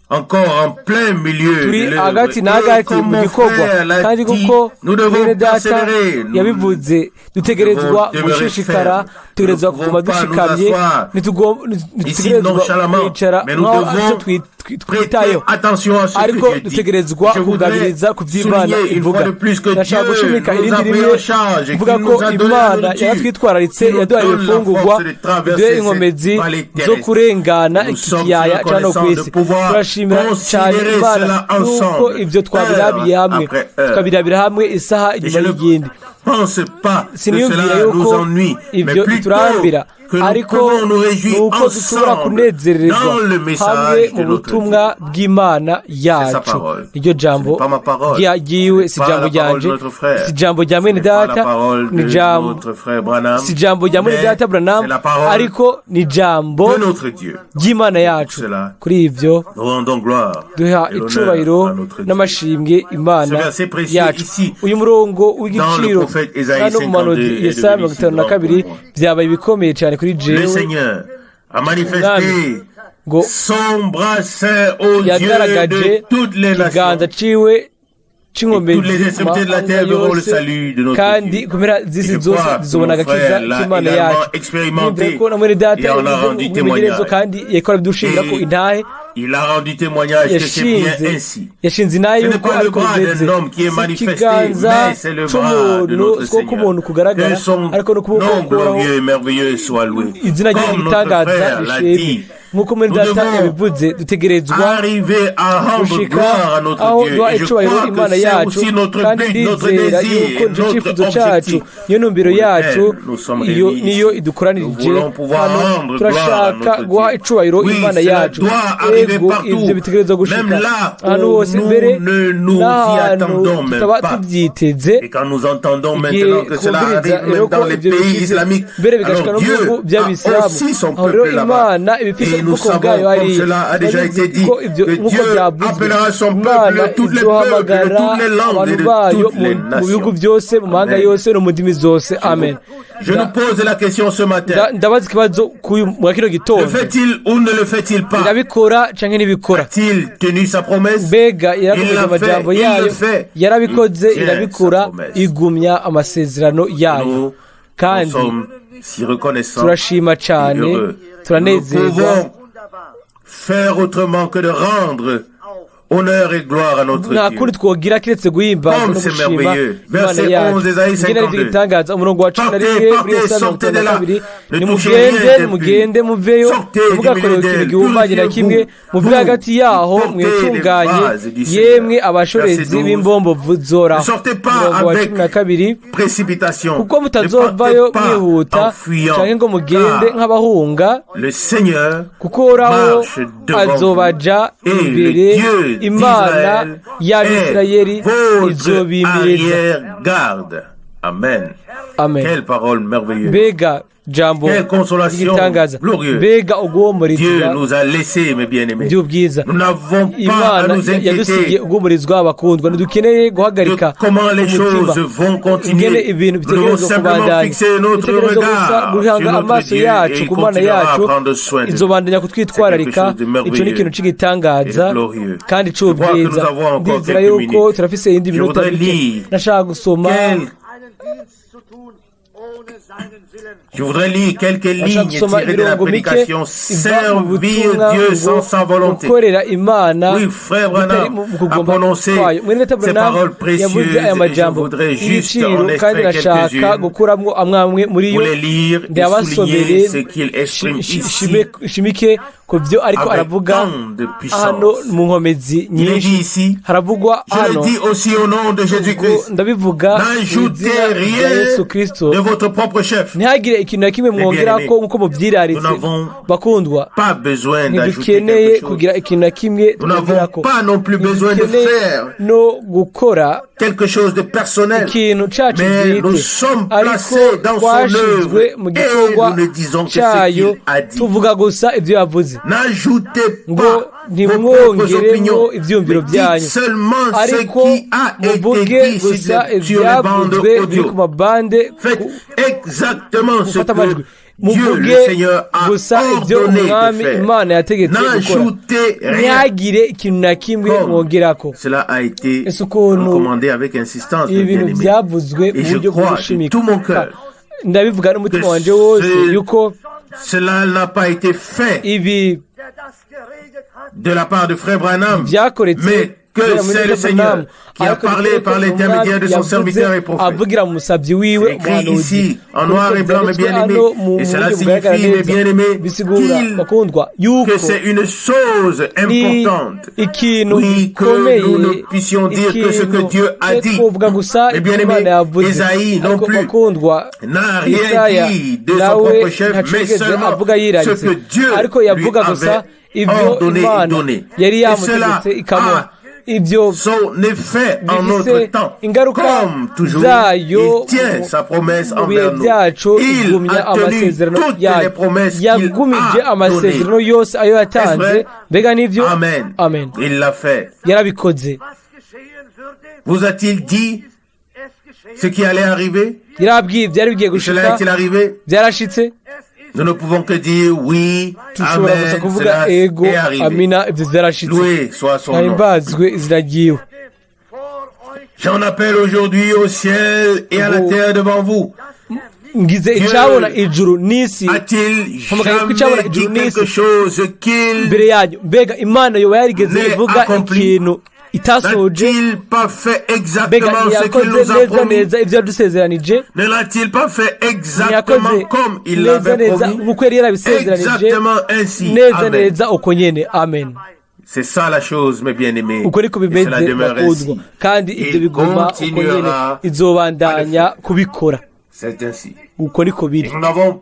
encore en plein milieu turi de l'œuvre. hagati na Et hagati comme mu mon gikorwa frère l'a kandi dit, kuko nous devons mwene data persévérer. Nous yabivuze dutegerezwa devons demeurer gushishikara fermes. dutegerezwa Nous ne kuguma pouvons pas nous dushikamye asseoir ici ntitutegerezwa nonchalamment, kwicara mais nous nk'aho devons aricyo prêter twitayeho attention à ce ariko que Dieu dit. dutegerezwa Je voudrais kugabiriza ku by'Imana souligner une ivuga fois de plus que ndashaka Dieu gushimika nous irindi a pris rimwe en charge et mvuga qu'il ko nous a donné la Imana nourriture, yaratwitwararitse qu'il nous yaduhaye donne la ibifungurwa force de traverser iduhe inkomezi cette vallée zo terrestre. kurengana Nous iki sommes kiyaya cya no ku reconnaissants de isi pouvoir turashimira cyane considérer Imana cela nuko ensemble, ibyo twabirabiye heure hamwe après heure. tukabirabira hamwe isaha Et inyuma je ne y'iyindi pense pas que Siniyumvira cela nous yuko ennuie, mais ibyo plutôt biturambira que nous ariko pouvons nous réjouir nuko dushobora ensemble kunezererwa dans le hamwe message mu de notre Dieu. butumwa bw'Imana C'est sa yacu parole. niryo Ce jambo n'est pas ma parole. ryiwe Ce si n'est pas ijambo la parole ryanje de notre frère. si ijambo rya Ce mwene n'est pas la data parole ni de ijambo notre frère Branham, si ijambo rya mwene mais data Branham c'est la parole ariko ni ijambo de notre Dieu. ry'Imana yacu Cela, kuri ibyo nous rendons gloire duha et l'honneur icubahiro à notre Dieu. n'amashimwe Ce Imana verset précieux yacu ici, uyu murongo dans le w'igiciro prophète Ésaïe hano mu muhanuzi 52 est Yesaya devenu mirongo si itanu na grand kabiri pour moi. byabaye ibikomeye cyane kuri Le jewe Seigneur a manifesté ngo son bras saint aux yeux yagaragaje de toutes les ikiganza nations. ciwe Et toutes les extrémités de la c'inkomezi terre verront le yose salut de notre kandi Dieu. ku mpera Et z'isi je zose crois que zizobona mon agakiza frère l'a k'Imana également yacu expérimenté nibwira ko na mwene data et en a yabigize rendu umwimenyerezo témoignage. kandi yariko arabidushingira ko Et intahe il a rendu témoignage que c'est bien yashinze ainsi. yashinze inahe Ce n'est yuko pas le ariko bras bimeze d'un homme qui est si manifesté, ikiganza mais c'est le bras de c'umuntu notre si ukuboko Seigneur. k'umuntu kugaragara Que son ariko ni ukuboko nom kuhoraho glorieux et merveilleux soit loué. Izina rye Comme notre ry'igitangaza frère l'a rishimwe dit, nk'uko mwene nous data devons yabivuze dutegerezwa arriver à rendre gushika gloire à notre aho Dieu. duha Et je icubahiro crois que Imana c'est yacu aussi notre kandi but, notre ndizera désir, yuko nico notre cifuzo cacu objectif niyo ntumbero pour yacu lequel nous sommes iyo réunis niyo ici. idukoranirije Nous voulons pouvoir hano rendre gloire à turashaka notre guha Dieu. icubahiro Oui, Imana cela yacu doit arriver ego partout, ivyo bitegerezwa gushika même là ahantu où hose nous mbere ne nous y n'ahantu attendons même tutaba pas. tuvyiteze Et quand nous entendons igihe maintenant que cela twumviriza arrive rero même ko dans les ivyo pays bishitse islamiques, mbere bigashika alors no mu Dieu bihugu a by'abisilamu aussi son aho rero peuple là-bas. Imana Et ibifise il nous ubwoko bwayo savons, comme hariya. cela a déjà Turabizi été dit, ko ibyo que nk'uko Dieu byavuzwe, appellera son Imana peuple de toutes les peuples, de izohamagara toutes les langues et abantu de bayo toutes les mu bihugu nations. byose, mu mahanga Amen. Yose no mu ndimi zose. Amen. Je nous pose la question ce matin. Ndabaza ikibazo k'uyu mwa kino Le gitondo. fait-il ou ne le fait-il pas? Irabikora canke ntibikora? A-t-il tenu sa promesse? Mbega Il yarakomeje l'a amajambo fait, il yayo? le fait. Yarabikoze, Il tient irabikora, sa promesse. igumya amasezerano yayo. Nous, nous Kandi sommes si reconnaissants turashima et cane, heureux. Nous turanezerwa. pouvons faire autrement que de rendre honneur et gloire à notre Nta Dieu. kundi twogira kiretse guhimbaza Comme no c'est gushima merveilleux. Imana Verset yacu. 11, Ésaïe Ingene ari 52. igitangaza, umurongo wa cumi na Partez, rimwe muri partez, Yesaya mirongo sortez itanu de na là. kabiri. Ne touchez rien Nimugende, d'impur. nimugende, muveyo, Sortez du ntimugakorere milieu ikintu d'elle. gihumanye na kimwe, Purifiez-vous. muve Vous hagati yaho, portez les mwitunganye, vases du Seigneur. yemwe abashorezi Verset 12. b'imbombo zoraho. Ne sortez pas Umurongo wa avec 12. précipitation. Kuko Ne mutazovayo partez pas mwihuta en fuyant. canke ngo mugende Car nk'abahunga, le Seigneur kuko Uhoraho marche devant vous azobaja et le imbere, Dieu Imana d'Israël y'Abisirayeli est votre izobimiriza. arrière-garde. Amen. Amen. Quelle parole merveilleuse. Mbega jambo Quelle consolation ry'igitangaza! glorieuse. Mbega Dieu uguhumurizwa nous a laissés, mes bien-aimés. by'ubwiza! Nous n'avons pas à Imana nous yadusigiye inquiéter uguhumurizwa, abakundwa. Ntidukeneye de guhagarika comment les umutima choses vont ingene continuer. ibintu Nous devons bitegerezwa simplement kubandanya. fixer notre Dutegerezwa gusa regard sur guhanga notre amaso Dieu et yacu il ku Mana continuera à yacu, prendre soin de nous. izobandanya C'est quelque kutwitwararika. chose de Ico ni merveilleux ikintu c'igitangaza et de glorieux. kandi Je crois que nous c'ubwiza. avons encore Ndizera quelques yuko minutes. turafise iyindi Je minota voudrais mike. lire Nashaka gusoma quel- einen Dienst zu tun ohne seinen Willen. Je voudrais lire quelques Nashaka lignes gusoma tirées de la imirongo mike prédication iva mu Servir butumwa Dieu ngo sans sa volonté. gukorera Imana Oui, frère bitari Branham mu a kugomba prononcé kwayo. Mwene data ces Branham paroles yavuze précieuses aya et je majambo voudrais juste y'ibiciro, en kandi extraire nashaka quelques-unes gukuramwo amwamwe muri pour yo, les lire et ndayabasomere, souligner ce qu'il exprime ici shimike ku byo ariko avec aravuga tant de hano puissance. mu nkomezi Il est nyinshi. dit ici, Haravugwa je le hano dis aussi au nom de ngo Jésus-Christ, ndabivuga mu n'ajoutez izina rya rien Yesu Kristo, de votre propre chef. ntihagire ikintu na kimwe mwongera bien-aimés, ko nk'uko mubyiraritse. nous n'avons Bakundwa, pas besoin d'ajouter ntidukeneye quelque chose. kugira ikintu na kimwe Nous n'avons twongerako. pas non plus besoin de Ntidukeneye faire no gukora quelque chose de personnel. ikintu cacu Mais nous bwite, sommes ariko placés dans son twashizwe œuvre mu et gikorwa nous ne disons que ce cayo, qu'il a dit. tuvuga gusa ibyo yavuze. N'ajoutez Ngo pas vos propres ntimwongeremo opinions, ivyiyumviro mais dites byanyu, seulement ce ariko qui a été muvuge dit sur gusa sur les bandes ivyavuzwe biri audio. ku mabande Faites exactement ce gufata que amajwi. Dieu, le Muvuge Seigneur, a gusa ibyo ordonné de Umwami faire. Imana yategetse gukora. N'ajoutez rien. Ntihagire ikintu na kimwe Comme mwongerako. cela a été Ese ukuntu recommandé avec insistance, mes ibi bintu bien-aimés. byavuzwe mu Et je buryo crois de bw'ugushimika, tout mon cœur ndabivuga n'umutima que wanje wose yuko cela n'a pas été fait ibi Der das geredet hat, de la part de frère Branham, byakoretse mais que kubera muri c'est le Data Seigneur Branham, qui a ariko parlé bituruke par l'intermédiaire de son Umwami serviteur et yavuze prophète. avugira mu musabyi wiwe C'est écrit umuhanuzi. ici, en noir et blanc, mes Byanditswe bien-aimés. hano mu Et cela buryo bugaragara signifie, mes neza. bien-aimés, Bisigura, bakundwa, yuko que c'est une chose ni importante. ikintu Oui, que gikomeye, nous ne puissions dire que ce que ikintu Dieu a twe dit. twovuga gusa Mes ibyo bien-aimés, Imana yavuze. Esaïe non Ariko plus bakundwa, n'a rien Isaya dit de son nawe propre chef, ntaco mais yigeze seulement avuga ce yiraritse, que Dieu ariko lui yavuga gusa avait ibyo ordonné et Imana donné. yari Et cela yamutegetse ikamuha. a Ibyo son effet en bifise notre temps. ingaruka Comme toujours, zayo il tient sa promesse mu bihe envers nous. byacu, Il igumya a tenu amasezerano toutes les yayo. promesses qu'il Yagumije a amasezerano données. yose ayo Est-ce yatanze. vrai? Mbega nivyo? Amen. Amen. Il l'a fait. Yarabikoze. was geschehen würde, Vous a-t-il dit ist es geschehen. ce qui allait arriver? Yarabwiye byari bigiye Cela gushika. est-il arrivé? Byarashitse. Es ist Nous ne pouvons que dire oui, Dushobora gusa amen, kuvuga cela ego, est arrivé. amina, ibyo byarashitse. Loué soit son nom. Himbazwe izina ryiwe. vor euch, J'en appelle aujourd'hui au ciel et à la Vous- terre devant vous. Ngize icabona ijuru n'isi A-t-il Mpamagaye ko icabona jamais dit ijuru n'isi quelque chose qu'il imbere yanyu. Mbega Imana yoba yarigeze n'est ivuga accompli? ikintu itasoje? N'a-t-il pas fait Mbega exactement ce qu'il ntiyakoze nous a neza promis? neza ibyo yadusezeranije? Ne l'a-t-il pas fait exactement Ntiyakoze comme il neza l'avait neza promis? nk'uko yari yarabisezeranije? Exactement ainsi. Neza Amen. neza uko nyene. Amen. C'est ça la chose, mes bien-aimés. Uko niko Et cela bimeze, demeure bakundwa, ainsi. kandi ibyo Il biguma uko nyene. continuera. Izobandanya kubikora. C'est ainsi. Uko niko biri. Nous n'avons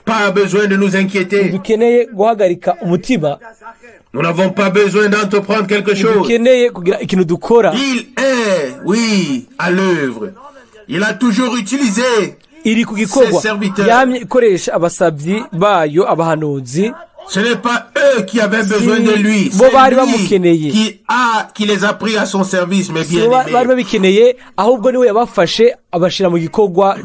pas besoin de nous inquiéter. Dukeneye guhagarika umutima. Nous n'avons pas besoin d'entreprendre quelque chose. Dukeneye kugira ikintu dukora. Il est, oui, à l'œuvre. Il a toujours utilisé Iri ku gikorwa. ses serviteurs. Yamye ikoresha abasabyi bayo, abahanuzi. Ce n'est pas eux qui avaient besoin de lui. Bo C'est bari lui bamukeneye. qui les a pris à son service, mes Si bo bari bien-aimés. babikeneye, ahubwo niwe yabafashe abashyira mu gikorwa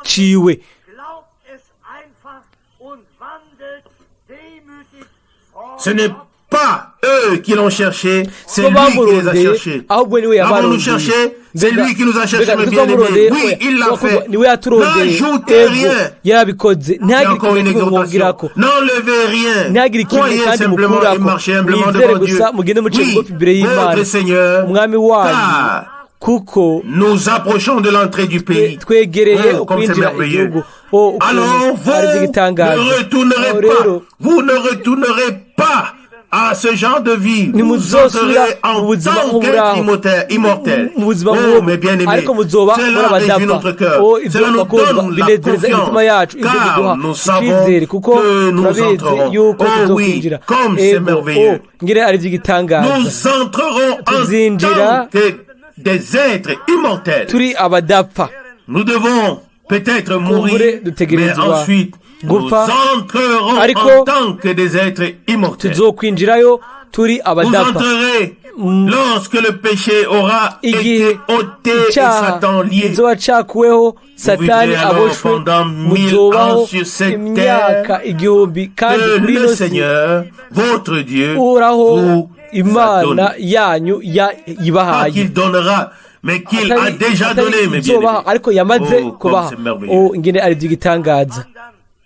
ciwe. Glaubt es einfach und wandelt demütig vor Ce n'est Gott. pas eux qui l'ont cherché, c'est Bo lui qui les a bamurondeye, cherchés. ahubwo niwe L'avons-nous yabarondeye. cherché? C'est Mbega lui qui nous a cherchés, mbega mes ntitwamurondeye, bien-aimés. Oui, oya, il l'a twakumva fait. niwe yaturondeye. N'ajoutez Ego, rien. yarabikoze. C'est Ntihagire encore ikintu une na kimwe exhortation. mwongerako, N'enlevez rien. ntihagire ikintu Croyez kandi simplement et mukurako. marchez humblement Mwizere devant Dieu. gusa mugende muciye Oui, bugufi imbere y'Imana, notre Seigneur, umwami wanyu, car kuko nous approchons de l'entrée du pays. twegereye Oh, comme c'est ukwinjira merveilleux. igihugu. Oh, ukuntu Alors vous ari iby'igitangaza. ne retournerez Aho pas, rero vous ne retournerez pas à ce genre de vie. Vous ntimuzosubira entrerez mu en buzima tant nk'uburaho, qu'être immortel. mu buzima Oh, nk'ubu, mes bien-aimés, ariko muzoba muri cela réjouit abadapfa. notre cœur. Oh, ibyo Cela nous bakundwa donne la binezereza imitima confiance, yacu, ibyo car biduha nous savons icyizere, kuko que nous turabizi entrerons. yuko Oh oui, tuzokwinjira. comme c'est Ego, merveilleux. oh, ngire ari iby'igitangaza. Nous entrerons en Tuzinjira tant que des êtres immortels. Turi abadapfa. Nous devons peut-être Kumbure mourir, mais dutegerezwa ensuite nous gupfa, entrerons ariko en tant que des êtres immortels. tuzokwinjirayo turi Vous abadapfa. entrerez lorsque le péché aura Igihe été ôté et icyaha Satan lié. kizoba cakuweho, Satani Vivrez alors aboshwe, pendant 1000 muzobaho ans sur cette imyaka 1000 kandi Que kuri le ino si Seigneur, votre Dieu, Uhoraho vous a Imana donné. yanyu Pas yibahaye. qu'il donnera, mais qu'il a Atari- déjà atari donné, mes izobaha, bien-aimés. ariko yamaze Oh, comme kubaha. c'est merveilleux. Oh, ingene ari iby'igitangaza.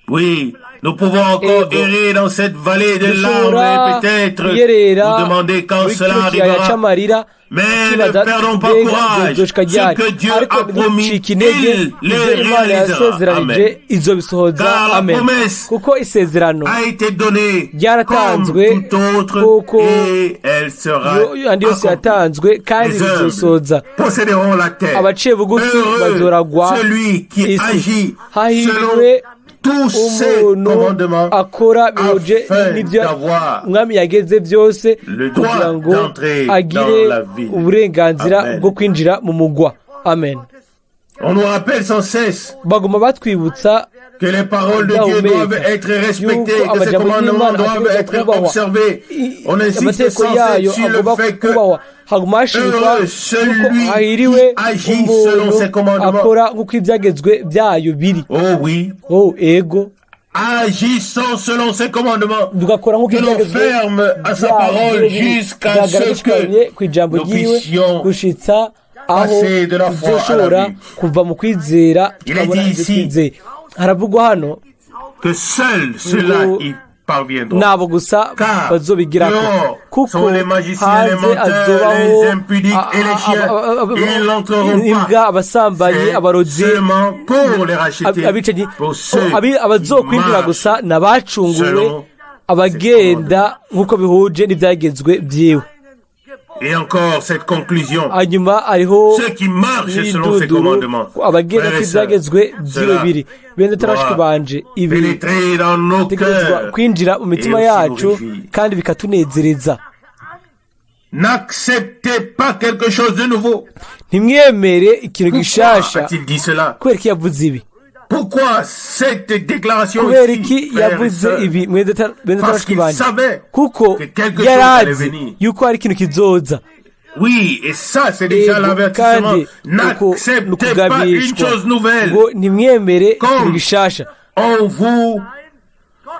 Oui, nous pouvons encore Ego. errer dans cette vallée de larmes Dushobora et peut-être kuyerera nous demander quand muri cela kino kiyaya arrivera. c'amarira, Mais tukibaza ne perdons pas mbega courage. bizoshika Ce ryari? que Dieu Ariko a promis, ntiducike intege, il le ivyo Imana réalisera. yasezeranije Amen. izobisohoza. Car la Amen. promesse Kuko isezerano a été donnée comme ryaratanzwe tout autre kuko et elle sera andi yose accomplie. yatanzwe kandi Les humbles bizosoza. posséderont la terre. Abaciye bugufi Heureux bazoragwa celui qui isi. agit Hahiriwe selon tous ses umuntu commandements akora bihuje afin n'ibyo d'avoir umwami yageze byose, le droit kugira ngo d'entrer agire dans la ville. uburenganzira Amen. bwo kwinjira mu mugwa. Amen. On nous rappelle sans cesse Baguma batwibutsa que les paroles de Dieu Ndahumeka. doivent être respectées, Yuko que ses amajambo commandements y'Imana doivent ategerezwa être kubahwa. observés. On insiste Amategeko sans yayo cesse sur le agomba fait que kubahwa. Haguma hashimikwa heureux yuko celui hahiriwe qui agit selon ses umuntu commandements. akora nk'uko ibyagezwe byayo biri. Oh oui, Oh, ego. agissons selon ses commandements. Tugakora nk'uko Que l'on ibyagezwe ferme à sa byayo parole biri. jusqu'à Tugahagarara ce dushikamye que ku ijambo nous ryiwe puissions gushitsa aho passer de la foi à la tuzoshobora vue. kuva mu kwizera Il est tukabona dit ibyo ici twizeye. Haravugwa hano que seuls ceux-là ngo y parviendront. nabo gusa Car bazobigirako, dehors kuko sont les magiciens, les hanze menteurs, hazobaho les impudiques et les chiens. Ils n'entreront imbwa, pas. abasambanyi, C'est abarozi, seulement pour les racheter, abicanyi. pour ceux qui Abazokwinjira marchent gusa ni abacunguwe, selon abagenda nk'uko bihuje n'ibyagezwe byiwe. Et encore cette conclusion. Hanyuma hariho Ceux qui marchent selon ses n'indunduro, commandements. abagenda Frères ko et sœurs, ibyagezwe byiwe cela biri. Bene data doit banje, ibi pénétrer dans nos bitegerezwa cœurs kwinjira mu mitima et aussi yacu nous réjouir. kandi bikatunezereza. N'acceptez pas quelque chose de nouveau. Ntimwemere ikintu Pourquoi gishasha. a-t-il dit cela? Kubera ko yavuze ibi? Pourquoi cette déclaration Kubera ici, iki frères et yavuze sœurs? ibi, mwene data, bene data Parce bashiki qu'il banje? savait Kuko que quelque chose yari allait azi venir. yuko hari ikintu kizoza. Oui, et ça, c'est déjà Ego, l'avertissement. kandi uko ni N'acceptez pas une ukugabishwa chose nouvelle. ngo ntimwemere ikintu Comme gishasha. on vous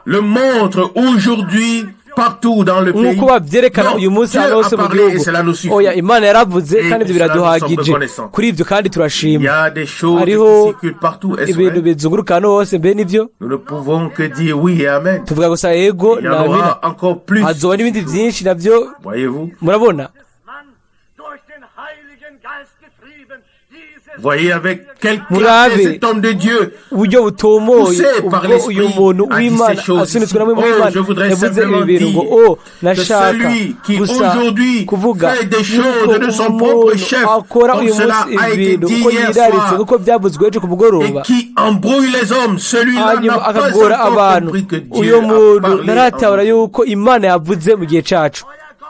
le montre aujourd'hui partout dans le pays. Nk'uko babyerekana Non, uyu munsi Dieu ahantu hose a mu parlé et gihugu. cela nous suffit. Oya, Imana yaravuze Et kandi ibyo pour cela, nous sommes biraduhagije. reconnaissants. Kuri ibyo kandi Il y turashima. a des choses qui Hariho circulent partout, est-ce ibintu vrai? bizunguruka ahantu hose, mbe nibyo? Nous ne pouvons que dire oui et amen. Tuvuga gusa yego Il y en na amina. aura encore plus. Hazoba n'ibindi byinshi nabyo. Voyez-vous? Murabona? Mann durch den Heiligen Geist getrieben, dieses Voyez avec quelle Murabe clarté cet homme de Dieu uburyo butomoye poussé par ubwo uyu l'esprit muntu a dit w'Imana ces choses asunitswe ici. na mwe Oh, w'Imana je voudrais yavuze ibi simplement bintu ngo dire o que nashaka celui qui gusa aujourd'hui kuvuga fait des choses yuko de son propre umuntu chef, akora comme uyu cela munsi a été ibintu dit uko hier yiraritse, soir, nk'uko byavuzwe ejo ku et mugoroba, qui embrouille les hommes, celui-là hanyuma n'a pas akagora encore abantu, compris que uyu Dieu a muntu parlé ntaratahura en nous. yuko Imana yavuze mu gihe cacu. Euer Gott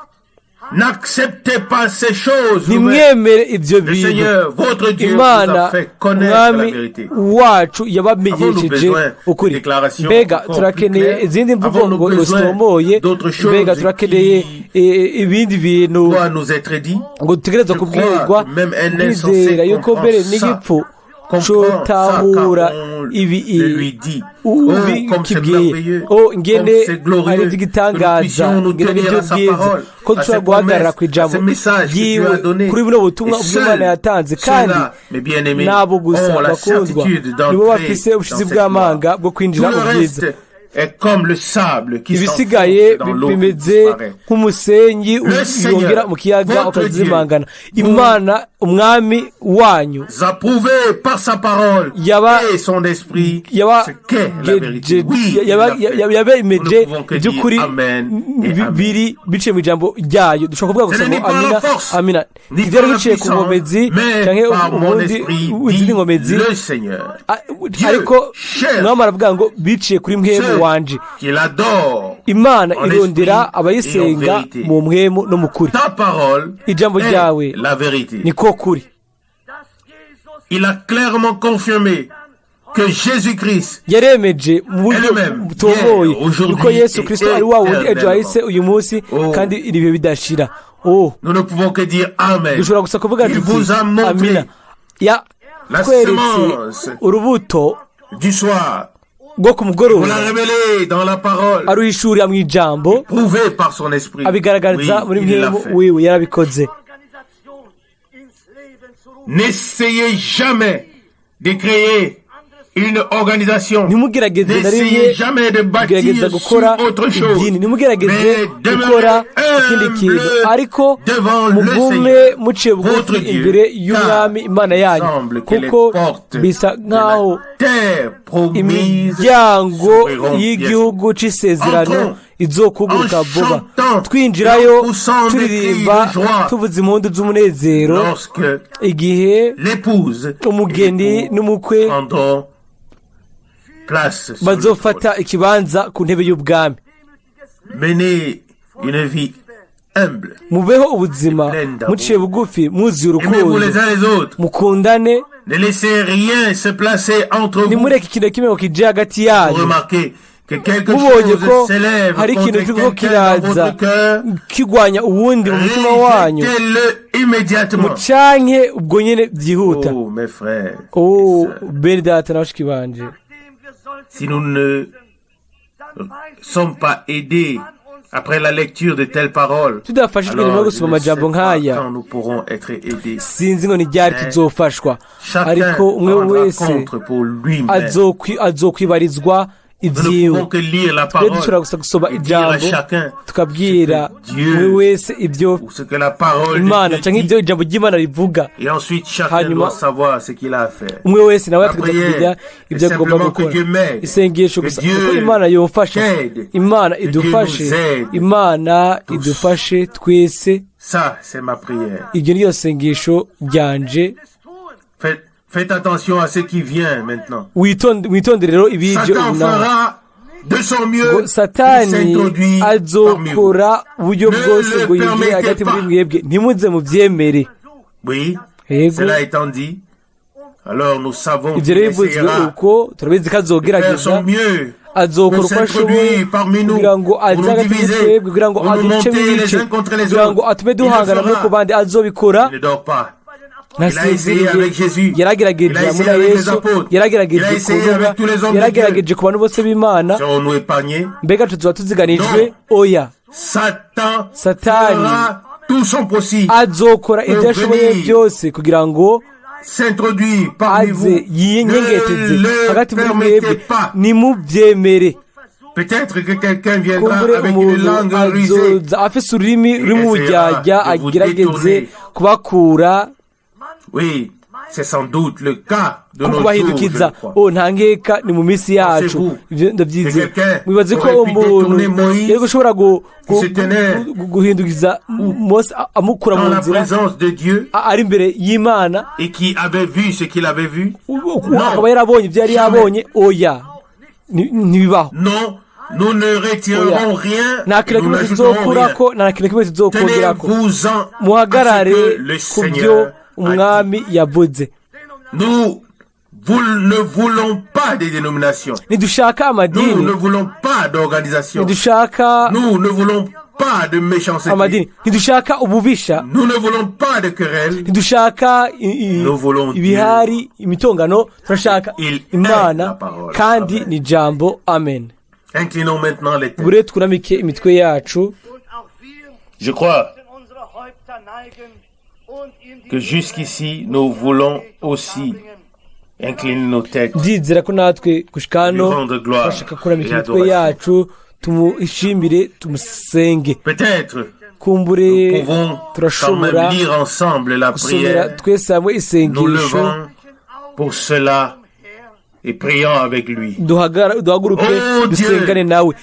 hat N'acceptez pas ces choses vous-même. Ntimwemere ibyo Le bintu. Seigneur, votre Dieu, vous Imana a fait connaître la Umwami vérité. wacu Avons-nous yabamenyesheje besoin de ukuri. déclarations Mbega encore plus turakeneye claires? izindi mvugo Avons-nous ngo besoin zitomoye? d'autres choses Mbega turakeneye qui ibindi bintu doit nous être dit? ngo dutegerezwa Je crois kubwirwa? que même un insensé Kwizera yuko comprend mbere ça. n'igipfu Comprend ça quand cotahura on ibi le lui dit. Oh, comme c'est ubikibwiye. merveilleux, O comme ngene c'est ari glorieux que nous iby'igitangaza, puissions nous ngene tenir nibyo à sa byiza parole, ko à dushobora ses guhagarara promesses, ku à ijambo ces messages que Dieu ryiwe, a donnés. kuri buno butumwa Et bw'Imana seuls yatanze. Kandi ceux-là, mes bien-aimés, n'abo gusa, ont la bakundwa, certitude nibo d'entrer bafise dans ubushizi cette bw'amanga gloire. bwo Tout kwinjira le mu bwiza. reste est comme le sable qui Ibisigaye s'enfonce dans l'eau et bimeze disparaît. nk'umusenyi Le Seigneur, yongera mu kiyaga votre ukazimangana. Dieu, Imana Umwami wanyu a prouvé par sa parole et son esprit ce qu'est la vérité. Oui, il l'a fait. yabemeje Nous ne pouvons que dire iby'ukuri Amen et Amen. biri biciye mu ijambo ryayo. Dushobora kuvuga Ce gusa n'est ngo ni par la amina, force, amina. ni Ntibyari par la biciye ku puissance, nkomezi mais canke par mon ubundi esprit, izindi dit nkomezi. le Seigneur. Dieu Ariko cherche Umwami aravuga ngo biciye kuri mpwemu ceux wanje. qui l'adorent Imana en irondera esprit et en abayisenga vérité. mu mpwemu no mu kuri. Ta parole Ijambo est ryawe la vérité. niko kuri. Dass Jesus Il a clairement confirmé que Jésus-Christ Yaremeje mu buryo Elle-même, butomoye hier, aujourd'hui yuko Yesu et Kristo ari wa wundi ejo éternellement. hahise, uyu munsi Oh. kandi ibihe bidashira. Oh, Nous ne pouvons que dire Amen. dushobora gusa kuvuga Il tuti vous a montré amina. la Yatweretse semence urubuto du soir. rwo ku Vous mugoroba, l'a révélé dans la parole, aruhishurira mu ijambo, prouvé par son esprit. abigaragariza Oui, muri il l'a mwemu fait. wiwe. Yarabikoze. Organisation ins Leben zu rufen. N'essayez jamais de créer une organisation. Ntimugerageze na rimwe N'essayez jamais de bâtir kugerageza gukora sur autre chose. idini. Ntimugerageze Mais gukora demeurez ikindi kintu, humble ariko devant le mugume Seigneur, muciye bugufi votre Dieu, imbere y'Umwami car Imana il yanyu, semble que les kuko portes bisa de nk'aho la terre promise imiryango s'ouvriront bientôt. y'igihugu c'isezerano Entrons izokuguruka en vuba. chantant Twinjirayo et en poussant des turirimba, cris de joie. tuvuza impundu z'umunezero, Lorsque igihe l'épouse et umugeni l'époux n'umukwe prendront place sur le trône. bazofata ikibanza ku ntebe y'ubwami. Menez une vie humble. Mubeho ubuzima Pleine d'amour. muciye bugufi, mwuzuye Aimez-vous urukundo. les uns les autres. Mukundane. Ne laissez rien se placer entre vous. Ntimureke ikintu na kimwe ngo kije hagati Vous yanyu. remarquez que quelque Mubonye chose ko s'élève hari ikintu contre kiriko quelqu'un dans kiraza votre cœur, kigwanya uwundi mu mutima wanyu, rejetez-le immédiatement. mucanke ubwo nyene byihuta. Oh, mes frères, Oh, et sœurs, bene data na bashiki banje, Nachdem wir solche si nous ne dann weiß ich sommes pas aidés après la lecture de telles paroles, tudafashijwe nyuma yo alors je gusoma ne sais amajambo pas nk'aya, quand nous pourrons être aidés. sinzi ngo ni ryari tuzofashwa. Chacun Ariko umwe rendra wese compte pour lui-même. azokwibarizwa Nous ne ibyiwe. pouvons que lire la Twe parole dushobora gusa gusoma et dire à ijambo, chacun tukabwira ce que Dieu umwe wese ibyo ou ce que la parole de Imana Dieu canke dit. ibyo ijambo ry'Imana rivuga. Et ensuite, chacun Hanyuma, doit savoir ce qu'il a à faire. umwe wese nawe La ategerezwa prière kumenya ibyo est agomba simplement que gukora. Dieu m'aide, Isengesho que gusa Dieu kuko Imana yomfasha, t'aide, Imana que Dieu idufashe, nous aide Imana tous. idufashe twese. Ça, c'est ma prière. Iryo niyo sengesho ryanje. es tun. Faites attention à ce qui vient maintenant. Witondere rero ibijyo Satan ubu nawe. fera de son mieux Ngo pour Satani s'introduire parmi vous. azokora uburyo Ne bwose le ngo yinjire permettez hagati muri pas. mwebwe. Ntimuze mubyemere. Oui, Yego. cela étant dit, alors nous savons Ibyo qu'il rero bivuzwe essaiera uko, turabizi ko de faire azogerageza, son mieux azokora pour uko ashoboye s'introduire parmi nous, kugira ngo pour aze nous hagati muri diviser, twebwe, kugira ngo pour nous aducemo monter les ibice, uns contre les kugira ngo autres. atume Il le duhangana muri ku fera. bandi. Azobikora. Il ne dort pas. Il a essayé Ntasinziriye. avec Jésus. Yaragerageje Il a hamwe essayé na avec les Yesu, apôtres. Il yaragerageje a ku essayé ntumwa, avec tous les hommes de yaragerageje Dieu. ku bantu bose b'Imana. Serons-nous épargnés? Mbega tuzoba tuziganijwe? Non. Oya. Satan Satani fera tout son possible azokora ibyo pour ashoboye venir byose kugira ngo s'introduire parmi aze vous. Ne yinyengeteze le hagati muri mwebwe. permettez pas. Nimubyemere. Peut-être que quelqu'un viendra Kumbure avec une umuntu langue rusée. azoza afise ururimi rurimo essaiera uburyarya, de vous agerageze détourner. kubakura, Oui, c'est sans doute le cas de nos jours, je kubahindukiza. le crois. Oh, nta nkeka ni mu minsi yacu. Pensez-vous Ibyo ndabyizeye. que quelqu'un Mwibaze ko aurait pu umuntu détourner Moïse yari gushobora qui se tenait guhindukiza Mose amukura dans mu la nzira, présence de Dieu ari imbere y'Imana, et qui avait vu ce qu'il avait vu? Non. akaba yarabonye ibyo yari Jamais. yabonye? Oya. Ntibibaho. Non, Nous ne retirerons rien, Nta kintu na nous kimwe n'ajouterons rien. tuzokurako, nta na kintu kimwe tuzokongerako. Tenez-vous-en à ce Muhagarare que le ku byo Seigneur a dit. umwami yavuze. Nous ne voulons pas des dénominations. Ntidushaka Nous amadini. ne voulons pas d'organisation. Ntidushaka Nous ne voulons pas de méchanceté. amadini, ntidushaka ububisha. Nous ne voulons pas de querelles. Ntidushaka Nous voulons ibihari, imitongano. Turashaka Il est Imana, la parole. kandi Amen. ni jambo. Amen. Inclinons maintenant les têtes. Bure twunamike imitwe yacu. Und auch wir Je crois müssen unsere Häupter neigen und ihm die que jusqu'ici, nous voulons aussi incliner nos têtes. Ndizera ko natwe gushika hano Lui rendre gloire turashaka kuramika et imitwe adoration. yacu, tumushimire, tumusenge. Peut-être Kumbure nous pouvons quand turashobora même lire ensemble la gusomera prière, twese hamwe nous isengesho. levant pour cela et priant avec lui. Duhaguruke Oh, Dieu. dusengane nawe.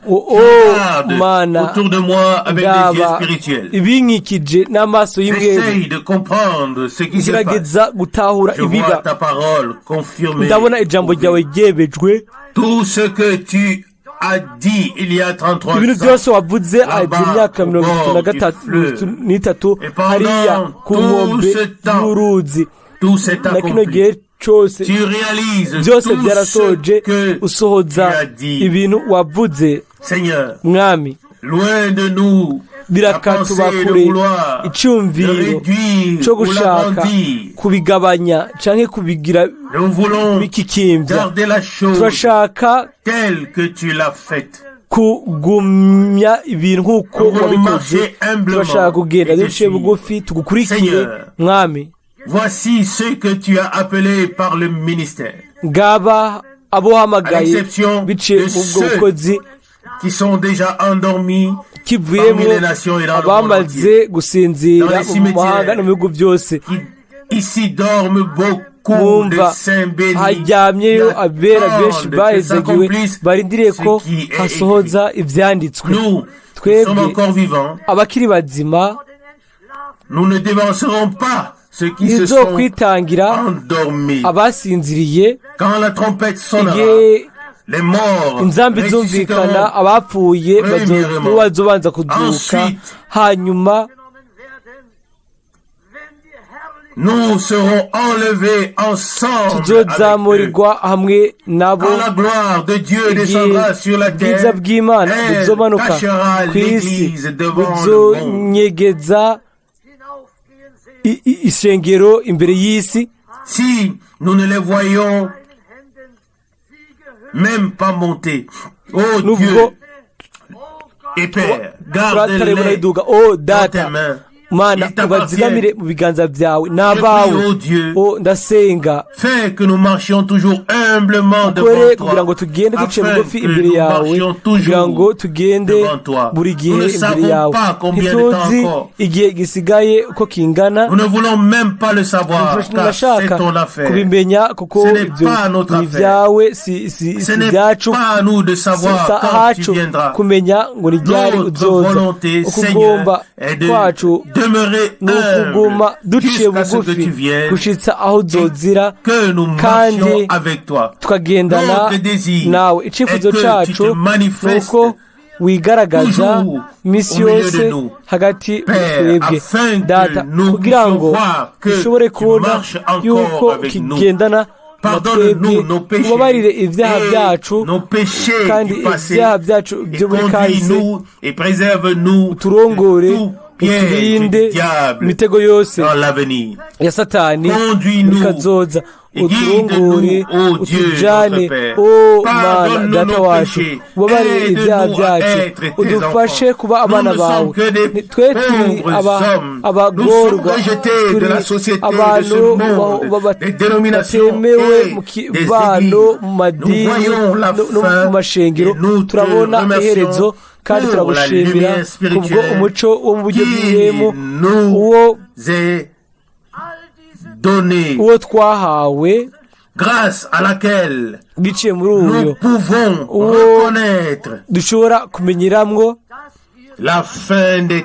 O Regarde Mana, autour de moi avec des yeux ndaba spirituels. ibinkikije n'amaso y'imweru. J'essaye de comprendre ce qui se passe. Gerageza gutahura Je vois ibiba. ta parole confirmée. Ndabona ijambo ryawe ryebejwe. Tout ce que tu as dit il y a 33 Ibintu ans. byose wavuze Là-bas, agira imyaka au mirongo itatu na bord du gatatu fleuve. n'itatu Et pendant hariya ku tout nkombe ce temps, y'uruzi, Tout s'est na kino accompli. gihe cyose Tu réalises byose tout ce byarasoje. que Usohoza tu as dit. ibintu wavuze. Seigneur, Mwami, loin de nous la pensée birakatuba de kure vouloir le icyumviro réduire cyo ou gushaka l'agrandir. kubigabanya canke kubigira Nous voulons bikikimbya. garder la chose Turashaka telle que tu l'as faite. kugumya ibintu nk'uko Nous voulons wabikoze. marcher humblement Turashaka kugenda et te duciye suivre. bugufi, tugukurikire. Seigneur. Mwami, Voici ceux que tu as appelés par le ministère, ngaba abo à wahamagaye l'exception biciye de mu bwo ceux bukozi, qui sont déjà endormis kivuyemo parmi les nations et dans le monde abamaze entier, gusinzira Dans les mu mahanga no mu bihugu byose. qui ici dorment beaucoup de Mwumva saints bénis, haryamyeyo qui abera benshi attendent que bahezagiwe, s'accomplisse barindiriye ko ce qui est écrit. hasohoza ivyanditswe. Nous, nous sommes Twebwe encore vivants, abakiri bazima nous ne dévancerons pas ceux qui se sont ntizokwitangira endormis. abasinziriye. Quand la trompette sonnera, Igihe les morts inzambi zumvikana, ressusciteront. abapfuye Premièrement. bazobanza kuzuka. Ensuite, Hanyuma genommen werden, wenn die herrliche nous serons enlevés ensemble avec eux. tuzozamurirwa hamwe nabo. Quand la gloire de Dieu Igihe descendra sur la ubwiza terre, bw'Imana elle buzomanuka cachera ku isi, l'église devant le monde. buzonyegeza hinaufgehen sehen, ishengero imbere y'isi. Si nous ne les voyons deinen Händen, sie gehören, même pas monter, ô Nubwo Dieu oh Gott, et Père, turatarabona garde-les iduga, o dans tes Data mains. Mana, Ils t'appartiennent. ubazigamire mu biganza byawe Je n'abawe. prie, ô Dieu, O ndasenga, fais que nous marchions toujours humblement ukore devant kugira ngo toi, tugende duciye afin bugufi que imbere nous yawe, marchions kugira ngo toujours tugende devant toi. buri gihe Nous ne imbere savons yawe. pas combien de temps Ntituzi encore. igihe gisigaye uko kingana. Nous ne voulons même pas le savoir, car c'est Ntashaka ton affaire. kubimenya kuko Ce n'est ibyo pas notre ni affaire. ibyawe, si Ce si n'est ibyacu. pas à nous de Si savoir si quand tu ahacu viendras. kumenya ngo ni ryari Notre uzoza. volonté, Ukugomba Seigneur, est de kwacu demeurer ni ukuguma humble duciye jusqu'à ce que bugufi tu viennes, gushitsa aho uzozira, que nous kandi marchions avec toi. tukagendana Notre désir nawe. Icyifuzo est que tu cyacu te manifestes ni uko wigaragaza toujours iminsi au milieu yose de nous. hagati muri Père, twebwe, afin que Data, nous kugira puissions ngo voir que dushobore tu kubona marches encore yuko avec nous. kigendana na Pardonne-nous twebwe. nos péchés Ubabarire ibyaha et byacu nos péchés kandi du passé ibyaha byacu et byo muri kahise, conduis-nous et préserve-nous de uturongore, tout piège uturinde du diable imitego yose dans l'avenir. ya Satani muri Conduis-nous kazoza, et uturongore, guide-nous, ô Dieu, utujane, notre Père. o Mana Pardonne-nous Data nos wacu, péchés. ubabarire ibyaha Aide-nous à byacu, être tes udufashe enfants. kuba abana Nous ne sommes bawe. que des Twe turi pauvres hommes. Nous abagorwa, sommes rejetés de turi la société, de abantu ce monde, des dénominations batemewe et mu des kibano, églises. mu madini Nous voyons la no fin mu mashengero. et nous te Turabona remercions iherezo kandi pour la turagushimira lumière kubwo spirituelle umuco wo mu buryo qui bw'ihemu nous uwo est all diese donnée, uwo twahawe grâce à laquelle biciye muri nous uyo pouvons uwo reconnaître dushobora kumenyeramwo dass wir la fin des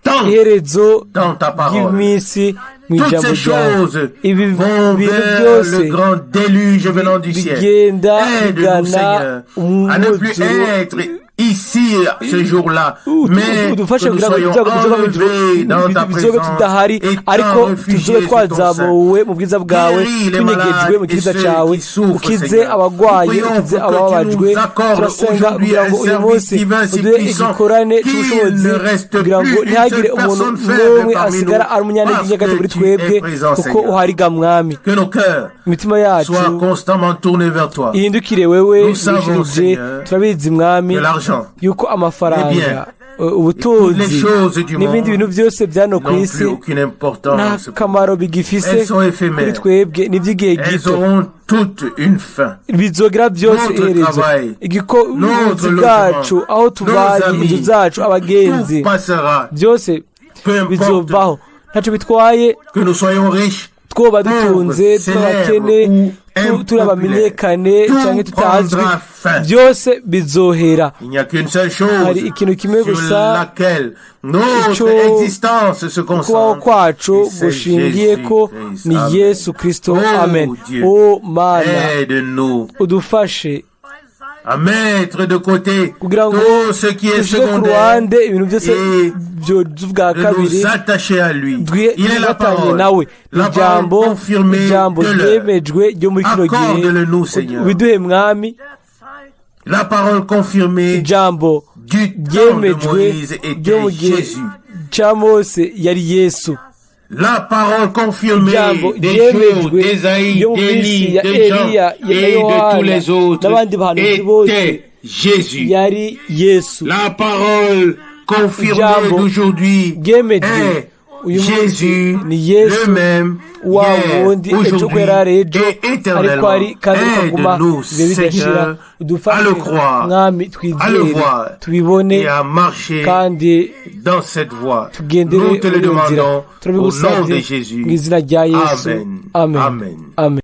temps iherezo dans ta parole. Ry'iminsi mu Toutes ijambo ces ryawe. choses Ibi vont bintu vers byose le grand déluge venant du ciel. bigenda Aide-nous, bigana Seigneur, à ne plus umwuzuro. être ici ce jour-là, mais Udufashe que nous kugira ngo soyons ibyago bizoba mu ijuru enlevés dans ta bizobe présence, tudahari, ariko étant réfugiés tuzobe sous ton sein. twazamuwe mu bwiza bwawe, Guéris les tunyegejwe malades mu et gikiriza ceux cyawe. qui souffrent, Ukize Seigneur. abagwayi, Nous prions ukize pour que tu abababajwe. nous accordes Turasenga aujourd'hui kugira ngo un uyu service munsi divin si uduhe puissant igikorane qu'il c'ubushobozi ne reste kugira ngo plus une ntihagire seule umuntu personne faible n'umwe parmi asigara nous, ari umunyantege parce nke gato que kuri tu twebwe es présent, kuko Seigneur. Uhariga mwami. Que nos cœurs Imitima yacu soient constamment tournés vers toi. ihindukire wewe Nous savons, wishirije. Seigneur, Turabizi mwami que l'argent, yuko amafaranga, les biens, ubutunzi les choses du n'ibindi monde bintu byose byano ku n'ont isi plus aucune nta importance. kamaro bigifise Elles sont éphémères. kuri twebwe, ni iby'igihe Elles gito. auront toutes une fin. Bizogira byose Notre iherezo. travail, Ubutunzi notre bwacu, logement, aho tubaye, nos amis, inzu zacu, abagenzi, tout passera. byose Peu importe bizovaho, ntacyo bitwaye que nous soyons riches, twoba dutunze, pauvres, turi abakene, célèbres ou turi abamenyekane impopulaires. cyangwa Tout tutazwi, prendra fin. byose bizohera. Il n'y a qu'une seule chose Hari ikintu kimwe sur gusa laquelle notre icyo existence se kubaho concentre. kwacu Et c'est gushingiye ko Jésus-Christ. ni Amen. Yesu Kristo. Oh, Amen. Dieu. O Mana, Aide-nous udufashe à mettre de côté kugira ngo tout ce qui est dushyire ku secondaire ruhande ibintu byose et by'ubwa de kabiri, nous attacher à lui. Il est la twifatanye parole, nawe, la parole ijambo, confirmée ijambo de l'heure. ryemejwe ryo muri kino gihe. Accorde-le nous, Seigneur. Ubiduhe mwami. La parole confirmée Ijambo du temps de ryemejwe Moïse ryo mu était gihe Jésus. cya Mose yari Yesu. La parole confirmée Ijambo des jours ryemejwe d'Ésaïe, ryo mu minsi d'Élie, ya de Jean Eliya, ya et de tous Yohana les autres n'abandi bahanuzi bose était Jésus. yari Yesu. La parole confirmée Ijambo d'aujourd'hui ryemejwe est uyu munsi Jésus, ni Yesu le même wa hier, wundi ejo ko aujourd'hui yari ari ejo et ariko ari éternellement. kandi akaguma Aide-nous, ibihe bidashira. Seigneur, à Udufashe le croire, mwami, à le twizere, voir tubibone et à marcher kandi dans cette voie. tugendere Nous te le muri iyo nzira. demandons au nom Turabigusabye de mu Jésus. izina rya Yesu. Amen. Amen. Amen. Amen.